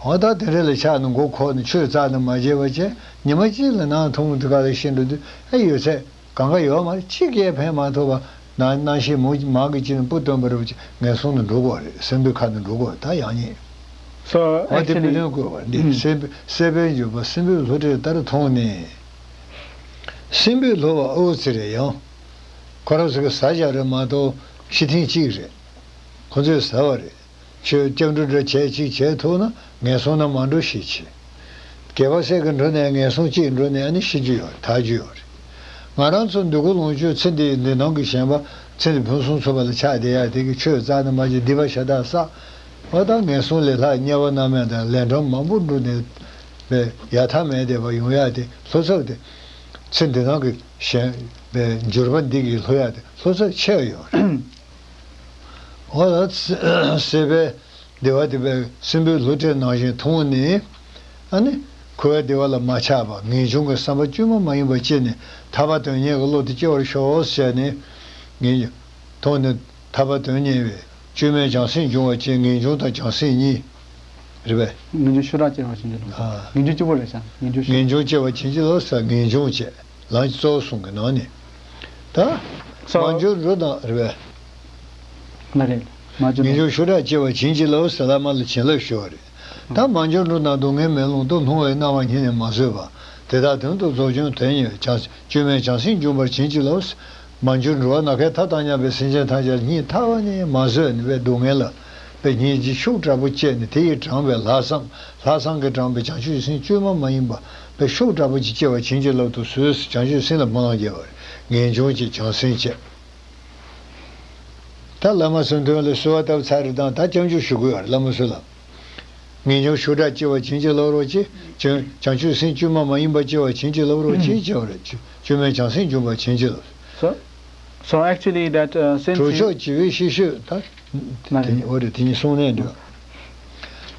འོ་ད་དེ་འདྲ་ལ་ཆགས་ནས་མགོ་འཁོར་ནས་ཆོས་རྩ་ནས་མ་བྱས་པ་བྱས། ཉི་མ་གཅིག་ལ་ནང་འཐུང་དུས་ག་ལ་ཤི་འགྲོ་དུས། ཨེ་ཡོད་ཚད་གང་ག་ཡོད་མ་རེད། གཅིག་ཀྱང་ཕན་མ་ཐོགས་པ། ནང་གནམ་གཤིས་མུ་མང་གི་ཅི་ནས་སྤུ་སྟོན་པ་རེད་བ། ཅིག་ངན་སོང་དུ་འགྲོ་དགོས་རེད། སྲིན་པོའི་ཁ་ནས་འགྲོ་དགོས་རེད། ད་ཡང་ཉིད། So འོ་དེ་མི་actually, དོན་བཀོད་པ་འདི་སྲེད་པའི་སྲེད་པའི་འགྱོད་པ་སྲིན་པོའི་བསླུ་བྲིད་ལྟར་མཐོང་ནས། སྲིན་པོའི་བསླུ་བ་ཨོ་ཙི་རེད་ཡང་། ཁོ་རང་ཚོ་གི་ཟ་བཞག་རེད་མ་གཏོགས་ཤི་ཐེངས་གཅིག་རེད། ཁོ་ཚོས་ཟ་བ་རེད། ཆོས་སྐྱབས་འགྲོ་འདྲ་བྱས་གཅིག་བྱས་ཐུབ་ན་ངན་སོང་ན་མ་འགྲོ་ཤེས་བྱེད། རྒྱལ་བ་སྲས་ཀྱི་འགྲོ་ནས་ངན་སོང་གཅིག་འགྲོ་ནས་ཨ་ནི་ཤི་རྒྱུ་ཡོད་རེད། ཐར་རྒྱུ་ཡོད་རེད། ང་རང་ཚོ་འདོད་དགུ་ལོངས་སྤྱོད་ཚེ་འདིའི་འདི་སྣང་གི་ཞེན་པ། ཚེ་འདི་ཕུན་སུམ་ཚོགས་པ་ལ་ཆགས་བསྡད་ཡ་དེ་གི་ཆོས་རྩ་ནས་མ་བྱེད་སྡིག་པ་ཤ་སྟག་བསགས། འོ་ད་ངན་སོང་ལས་ལྷག་དམྱལ་བ་མནར་མེད་དང་ལན་གྲངས་མང་པོ་འགྲོ་ནས་པའི་ཡ་མཐའ་མེད་བསྡད་པ་ཡོང་ཡ་དེ་ལྷུ་ཚབ་དེ། ཚེ་འདི་སྣང་གི་ཞེན་པའི་འགྱུར་བ་འདི་གི་ལྷུ་ཡ་དེ་ལྷུ་ཚབ་ཆེ་བ་ཡོད་རེད། འོ་ད་སྲེད་པའི་བདེ་བ་དེ་བས་སྲིན་པོའི་བསླུ་བྲིད་ནང་བཞིན་མཐོང་ནས། ཨ་ནི་འཁོར་བའི་བདེ་བ་ལ་མ་ཆགས་པ། ངེས་འབྱུང་གི་བསམ་པ་བཅོས་མ་མ་ཡིན་པ་སྐྱེས་ནས་ཐར་པ་དོན་གཉེར་གྱི་བློ་དེ་སྐྱེ་བར་ཤོག་ཟེར་ནས། ངེས་མཐོང་ནས་ཐར་པ་དོན་གཉེར་བའི་བཅོས་མའི་བྱང་སེམས་འབྱུང་བ་ཅན། ངེས་འབྱུང་དང་བྱང་སེམས་གཉིས་རེད་པས། ངེས་འབྱུང་ཤུགས་དྲག་སྐྱེ་བ་བྱིན་གྱིས་རློབ། ཨ། ངེས་འབྱུང་གཅིག་པོ་རེད་ཤག་ངེས་འབྱུང་ཤུགས། ངེས་འབྱུང་སྐྱེ་བ་བྱིན་གྱིས་རློབ་ཟེར། ངེས་འབྱུང་བཅས་ལམ་གྱི་གཙོ་བོ་གསུམ་གྱི་ནང་ནས། ད་སོ། མ་འབྱོར་འགྲོ་དང་རེད་པས། ང་རེད། མ་འབྱོར། ངེས་འབྱུང་ཤུགས་དྲག་སྐྱེ་བ་བྱིན་གྱིས་རློབ་ཟེར། བླ་མ་ལ་བྱིན་རླབས་ཞུ་བ་རེད། ད་མ་འབྱོར་འགྲོ་དང་སྡུག་བསྔལ་མེ་ལོང་དུ། ལྷུང་བའི་སྣང་བ་ཉིད་ནས་མ་བཟོད་པ། དེ་དག་དོན་དུ་རྫོགས་བྱུང་དོན་གཉེར་བའི། བྱང་བཅོས་མའི་བྱང་སེམས་འབྱུང་བར་བྱིན་གྱིས་རློབས། མ་འབྱོར་འགྲོ་བ་ནམ་མཁའི་མཐའ་དང་མཉམ་པའི་སེམས་ཅན་ཐམས་ཅད་ལ་སྙིང་ཐག་པ་ནས་མ་བཟོད་ནས་པའི་སྡུག་བསྔལ་ལ་པའི་སྙིང་རྗེ་ཤུགས་དྲག་པོ་སྐྱེས་ནས། དེ་ཡིས་དྲངས་པའི་ལྷག་བསམ། ལྷག་བསམ་གྱིས་དྲངས་པའི་བྱང་ཆུབ་སེམས་བཅོས་མ་མ་ཡིན་པ་པའི་ཤུགས་དྲག་པོ་ཅིག་སྐྱེ་བར་བྱིན་གྱིས་བརླབ་ཏུ་གསོལ་ཟེར། བྱང་ཆུབ་སེམས་ལ་སྨོན་ལམ་རྒྱབ་པ་རེད། ངེས་འབྱུང་གཅིག་བྱང་སེམས་གཅིག་ད་བླ་མ་ཚོའི་མདུན་ལ་གསོལ་བ་བཏབ་ཚར་རེད་དང་། ད་སྐྱབས་འཇུག་ཞུ་དགོས་པ་རེད། བླ་མ་ཚོ་ལ། ངེས་འབྱུང་ཤུགས་དྲག་སྐྱེ་བར་བྱིན་གྱིས་རློབས་རོགས་གྱིས། བྱང་བྱང་ཆུབ་སེམས་བཅོས་མ་མ་ཡིན་པ་སྐྱེ་བར་བྱིན་གྱིས་རློབས་རོགས་གྱིས་བྱས་པ་རེད། བཅོས་མའི་བྱང་སེམས་འབྱུང་བར་བྱིན་གྱིས་རློབས། So, so actually that, uh, since གྲོགས་མཆོག་བྱིས་པའི་ཤེད་ཤུལ་ད། མ་རེད། དེ་ཉིད་འོ་རེད། དེ་ཉིད་གསུང་ནས་འདོད།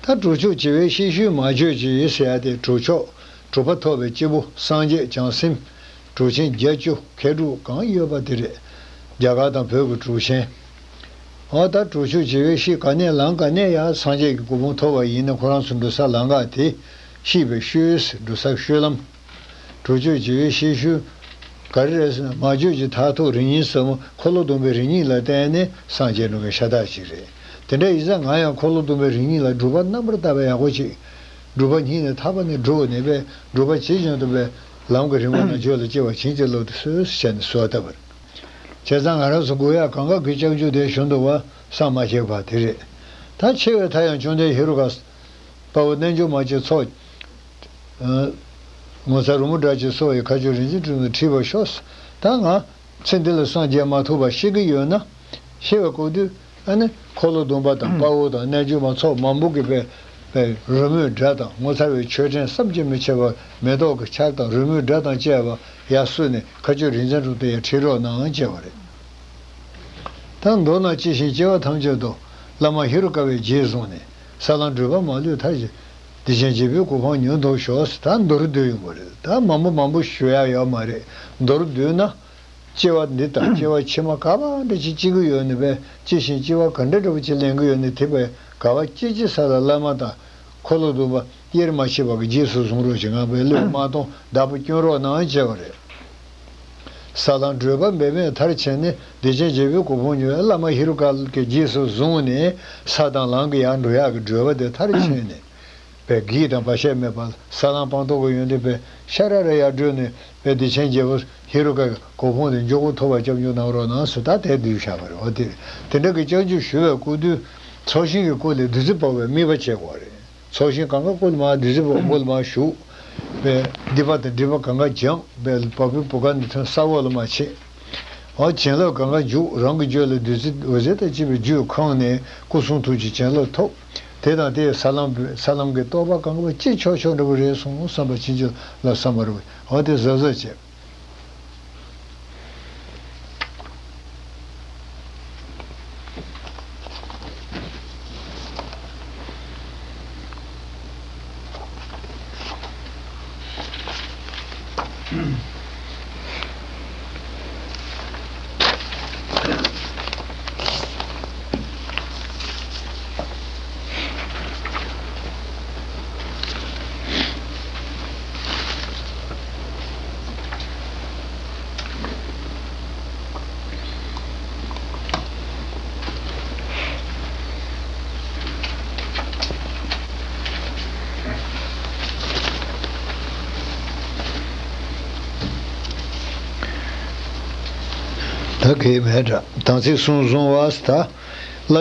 ད་གྲོགས་མཆོག་བྱིས་པའི་ཤེད་ཤུལ་མ་བྱོས་ཀྱིས་ཟེར་ཡ་དེ། གྲོགས་མཆོག་གྲོགས་པ་ཐོབ་པའི་སྐྱེས་བུ་སངས་རྒྱས་བྱང་སེམས། གྲོགས་ཆེན་བརྒྱད་ཅུ་མཁས་གྲུབ་གང་ཡོད་པ་དེ་རེད། རྒྱ་གར་དང་བོད་ཀྱི་གྲོགས་ཆེན། འོ་ད་གྲོགས་མཆོག་བྱིས་པའི་ཤེད། ག་ནས་ལམ་ག་ནས་ཡང་སངས་རྒྱས་ཀྱི་གོ་འཕང་ཐོབ་པ་ཡིན་ན། ཁོ་རང་ཚོ་འགྲོ་ས་ལམ་ཁ་དེ་ཤེས་པའི་ཤུལ། འགྲོ་ས་ཤུལ་ལམ། གྲོགས་མཆོག་བྱིས་པའི་ཤེད་ཤུལ་ག་རེ་རེད་ཟེར་ན། མ་བཅོས་ཀྱི་མཐར་ཐུག་རིམ་གཉིས་ཟབ་མོ། འཁོར་ལོ་སྡོམ་པའི་རིམ་གཉིས་ལ་བརྟེན་ནས་སངས་རྒྱས་འགྲོ་མཁན་ཤ་སྟག་ཅིག་རེད། དེ་འདྲ་ཡིན་ཙང་ང་ཡང་འཁོར་ལོ་སྡོམ་པའི་རིམ་གཉིས་ལ་སྒྲུབ་པ་རྣམ་པར་དག་པའི་ཡག་པོ་ཅིག་སྒྲུབ་པ་སྙིང་ནས་ཐག་པ་ནས་སྒྲུབ་ནས་པས། སྒྲུབ་པ་ཇི་བཞིན་དུ་པས་ལམ་གྱི་རིམ་པ་ནང་བཅུད་ལ་སྐྱེ་བ་བྱིན་གྱིས་བརླབ་ཏུ་གསོལ་ཟེར་བྱས་ནས་གསོལ་བ་བཏབ་པ་རེད། བྱས་ཙང་ང་རང་ཚོ་དགོས་ཡག་གང་ག་གི་སྐྱབས་འཇུག་དེ་ཞུ་འདུག་པ་བསམ་མ་ཁྱེར་བ་དེ་རེད། ད་ཆེ་བའི་མཐའ་ཡང་བཅོམ་ལྡན་ཧེ་རུ་ཀ་དཔའ་བོ་རྣལ་འབྱོར་མ་ཅིག་ཚོགས། ངོ་མཚར་རོལ་མོ་སྒྲ་ཅིག་གསོལ་བའི་ཁ་ཆུ་རིན་ཆེན་སྤྲིན་དུ་འཁྲིལ་བར་ཤོག་ད་ང་ཚེ་འདི་ལ་སངས་རྒྱས་མ་ཐུབ་པ་ཤི་གི་ཡོད་ན། ཤི་བའི་སྐབས་དུས་ཨ་ནི་འཁོར་ལོ་སྡོམ་པ་དང་དཔའ་བོ་དང་རྣལ་འབྱོར་མ་ཚོགས་མང་པོ་གིས་པས་ པའི་རོལ་མོའི་སྒྲ་དང་ངོ་མཚར་བའི་མཆོད་སྤྲིན་བསམ་གྱིས་མི་ཁྱབ་པ་མེ་ཏོག་གི་ཆར་དང་རོལ་མོའི་སྒྲ་དང་བཅས་པ་ཡར་གསོལ་ནས་མཁའ་སྤྱོད་རིག་འཛིན་གྲུབ་སྟེ་ཡར་ཁྲིད་རོགས་གནང་ཅེས་པ་རེད། ད་མདོར་ན་ཅི་ཞིག་སྐྱེ་བ་ཐམས་ཅད་དུ་བླ་མ་ཧེ་རུ་ཀ་བའི་རྗེས་བཟུང་ནས་ས་ལམ་བགྲོད་པ་མ་ལུས་མཐར་ཕྱིན། བདེ་ཆེན་རྒྱལ་པོའི་གོ་འཕང་མྱུར་ཐོབ་ཤོག་ད་མདོར་བསྡུས་ཡོང་བ་རེད། ད་མང་པོ་མང་པོ་ཞུ་ཡ་ཡོད་མ་རེད། མདོར་བསྡུས་ན། སྐྱེ་བ་འདི་དང་སྐྱེ་བ་ཕྱི་མ་ག་པར་འདྲ་ཅིག་སྐྱེ་གི་ཡོད་ནི་བས་ཅི་ཞིག་སྐྱེ་བ་ག་འདྲ་འདྲ་བོ་ཅིག་ལེན་གི་ཡོད་ནི་དེ་བས་ག་བ་སྐྱེ་ཅི་ས་ལ་བླ་མ་དང་འཁོར་ལོ་སྡོམ་པ་དབྱེར་མ་ཕྱེ་བ་གི་རྗེས་སུ་བཟུང་རོགས་ཞེས་ངང་པའི་བློས་མ་གཏོང་བདག་པོ་སྐྱོན་རོགས་གནང་བྱས་པ་རེད། ས་དང་བགྲོད་པ་འབད་མེད་མཐར་ཕྱིན་ནས་བདེ་ཆེན་རྒྱལ་པོའི་གོ་འཕང་མྱུར་བླ་མ་ཧེ་རུ་ཀ་གི་རྗེས་སུ་བཟུང་ནས་ས་དང་ལམ་གྱི་ཡར་འགྲོ་ཡག་གི་བགྲོད་པ་དེ་མཐར་ཕྱིན་ནས། པའི་གེགས་དང་བར་ཆད་མེད་པར་ས་ལམ་སྤངས་རྟོགས་ཀྱི་ཡོན་ཏན་པའི་ཤ་ར་ར་ཡར་བགྲོད་ནས་པའི་བདེ་ཆེན་རྒྱལ་པོ་ཧེ་རུ་ཀ་གི་གོ་འཕང་དེ་མགྱོགས་པོ་ཐོབ་པར་སྐྱབས་འཇུག་གནང་རོགས་གནང་ཟེར་ད་དེ་བསྡུས་བཞག་པ་རེད། འོ་དེ་རེད། དེ་འདྲ་གི་སྐྱབས་འཇུག་ཞུ་བའི་སྐུ་དུས་ཚོགས་ཞིང་གི་སྐོར་ལས་བདུད་རྩི་འབབ་པའི་དམིགས་པ་བྱེད་དགོས་རེད། ཚོགས་ཞིང་གང་ག་སྐོར་ལ་མ་བདུད་རྩི་འབབ་སྐོར་ལ་མ་ཞུགས། པའི་སྡིག་པ་དང་སྒྲིབ་པ་གང་ག་སྦྱངས་པའི་བ་སྤུའི་བུ་ག་ནས་ཐོན་ས་འོག་ལ་མ་ཆད། འོ་བྱིན་རླབས་གང་ག་འཇུག་རང་གི་རྒྱུད་ལ་བདུད་རྩི་འོད་ཟེར་དང་བཅས་པའི་རྒྱུད་ཁེངས་ནས་སྐུ་གསུང་ཐུགས་ཀྱི་བྱིན་རླབས་ཐོབ། དེ་དང་དེའི་ས་ལམ་ས་ལམ་གྱི་རྟོགས་པ་གང་ག་ཅི་ཆོག་ཆོག་འདྲ་བོ་རེད་སོང་བསམ་པ་ཕྱིན་ཅི་ལ་བསམ་པ་རེད། འོ་དེ་གཟབ་གཟབ་བྱས། ད་གས་མེད་འདྲ། དམ་ཚིག་གསུམ་བཟུང་བ་ད།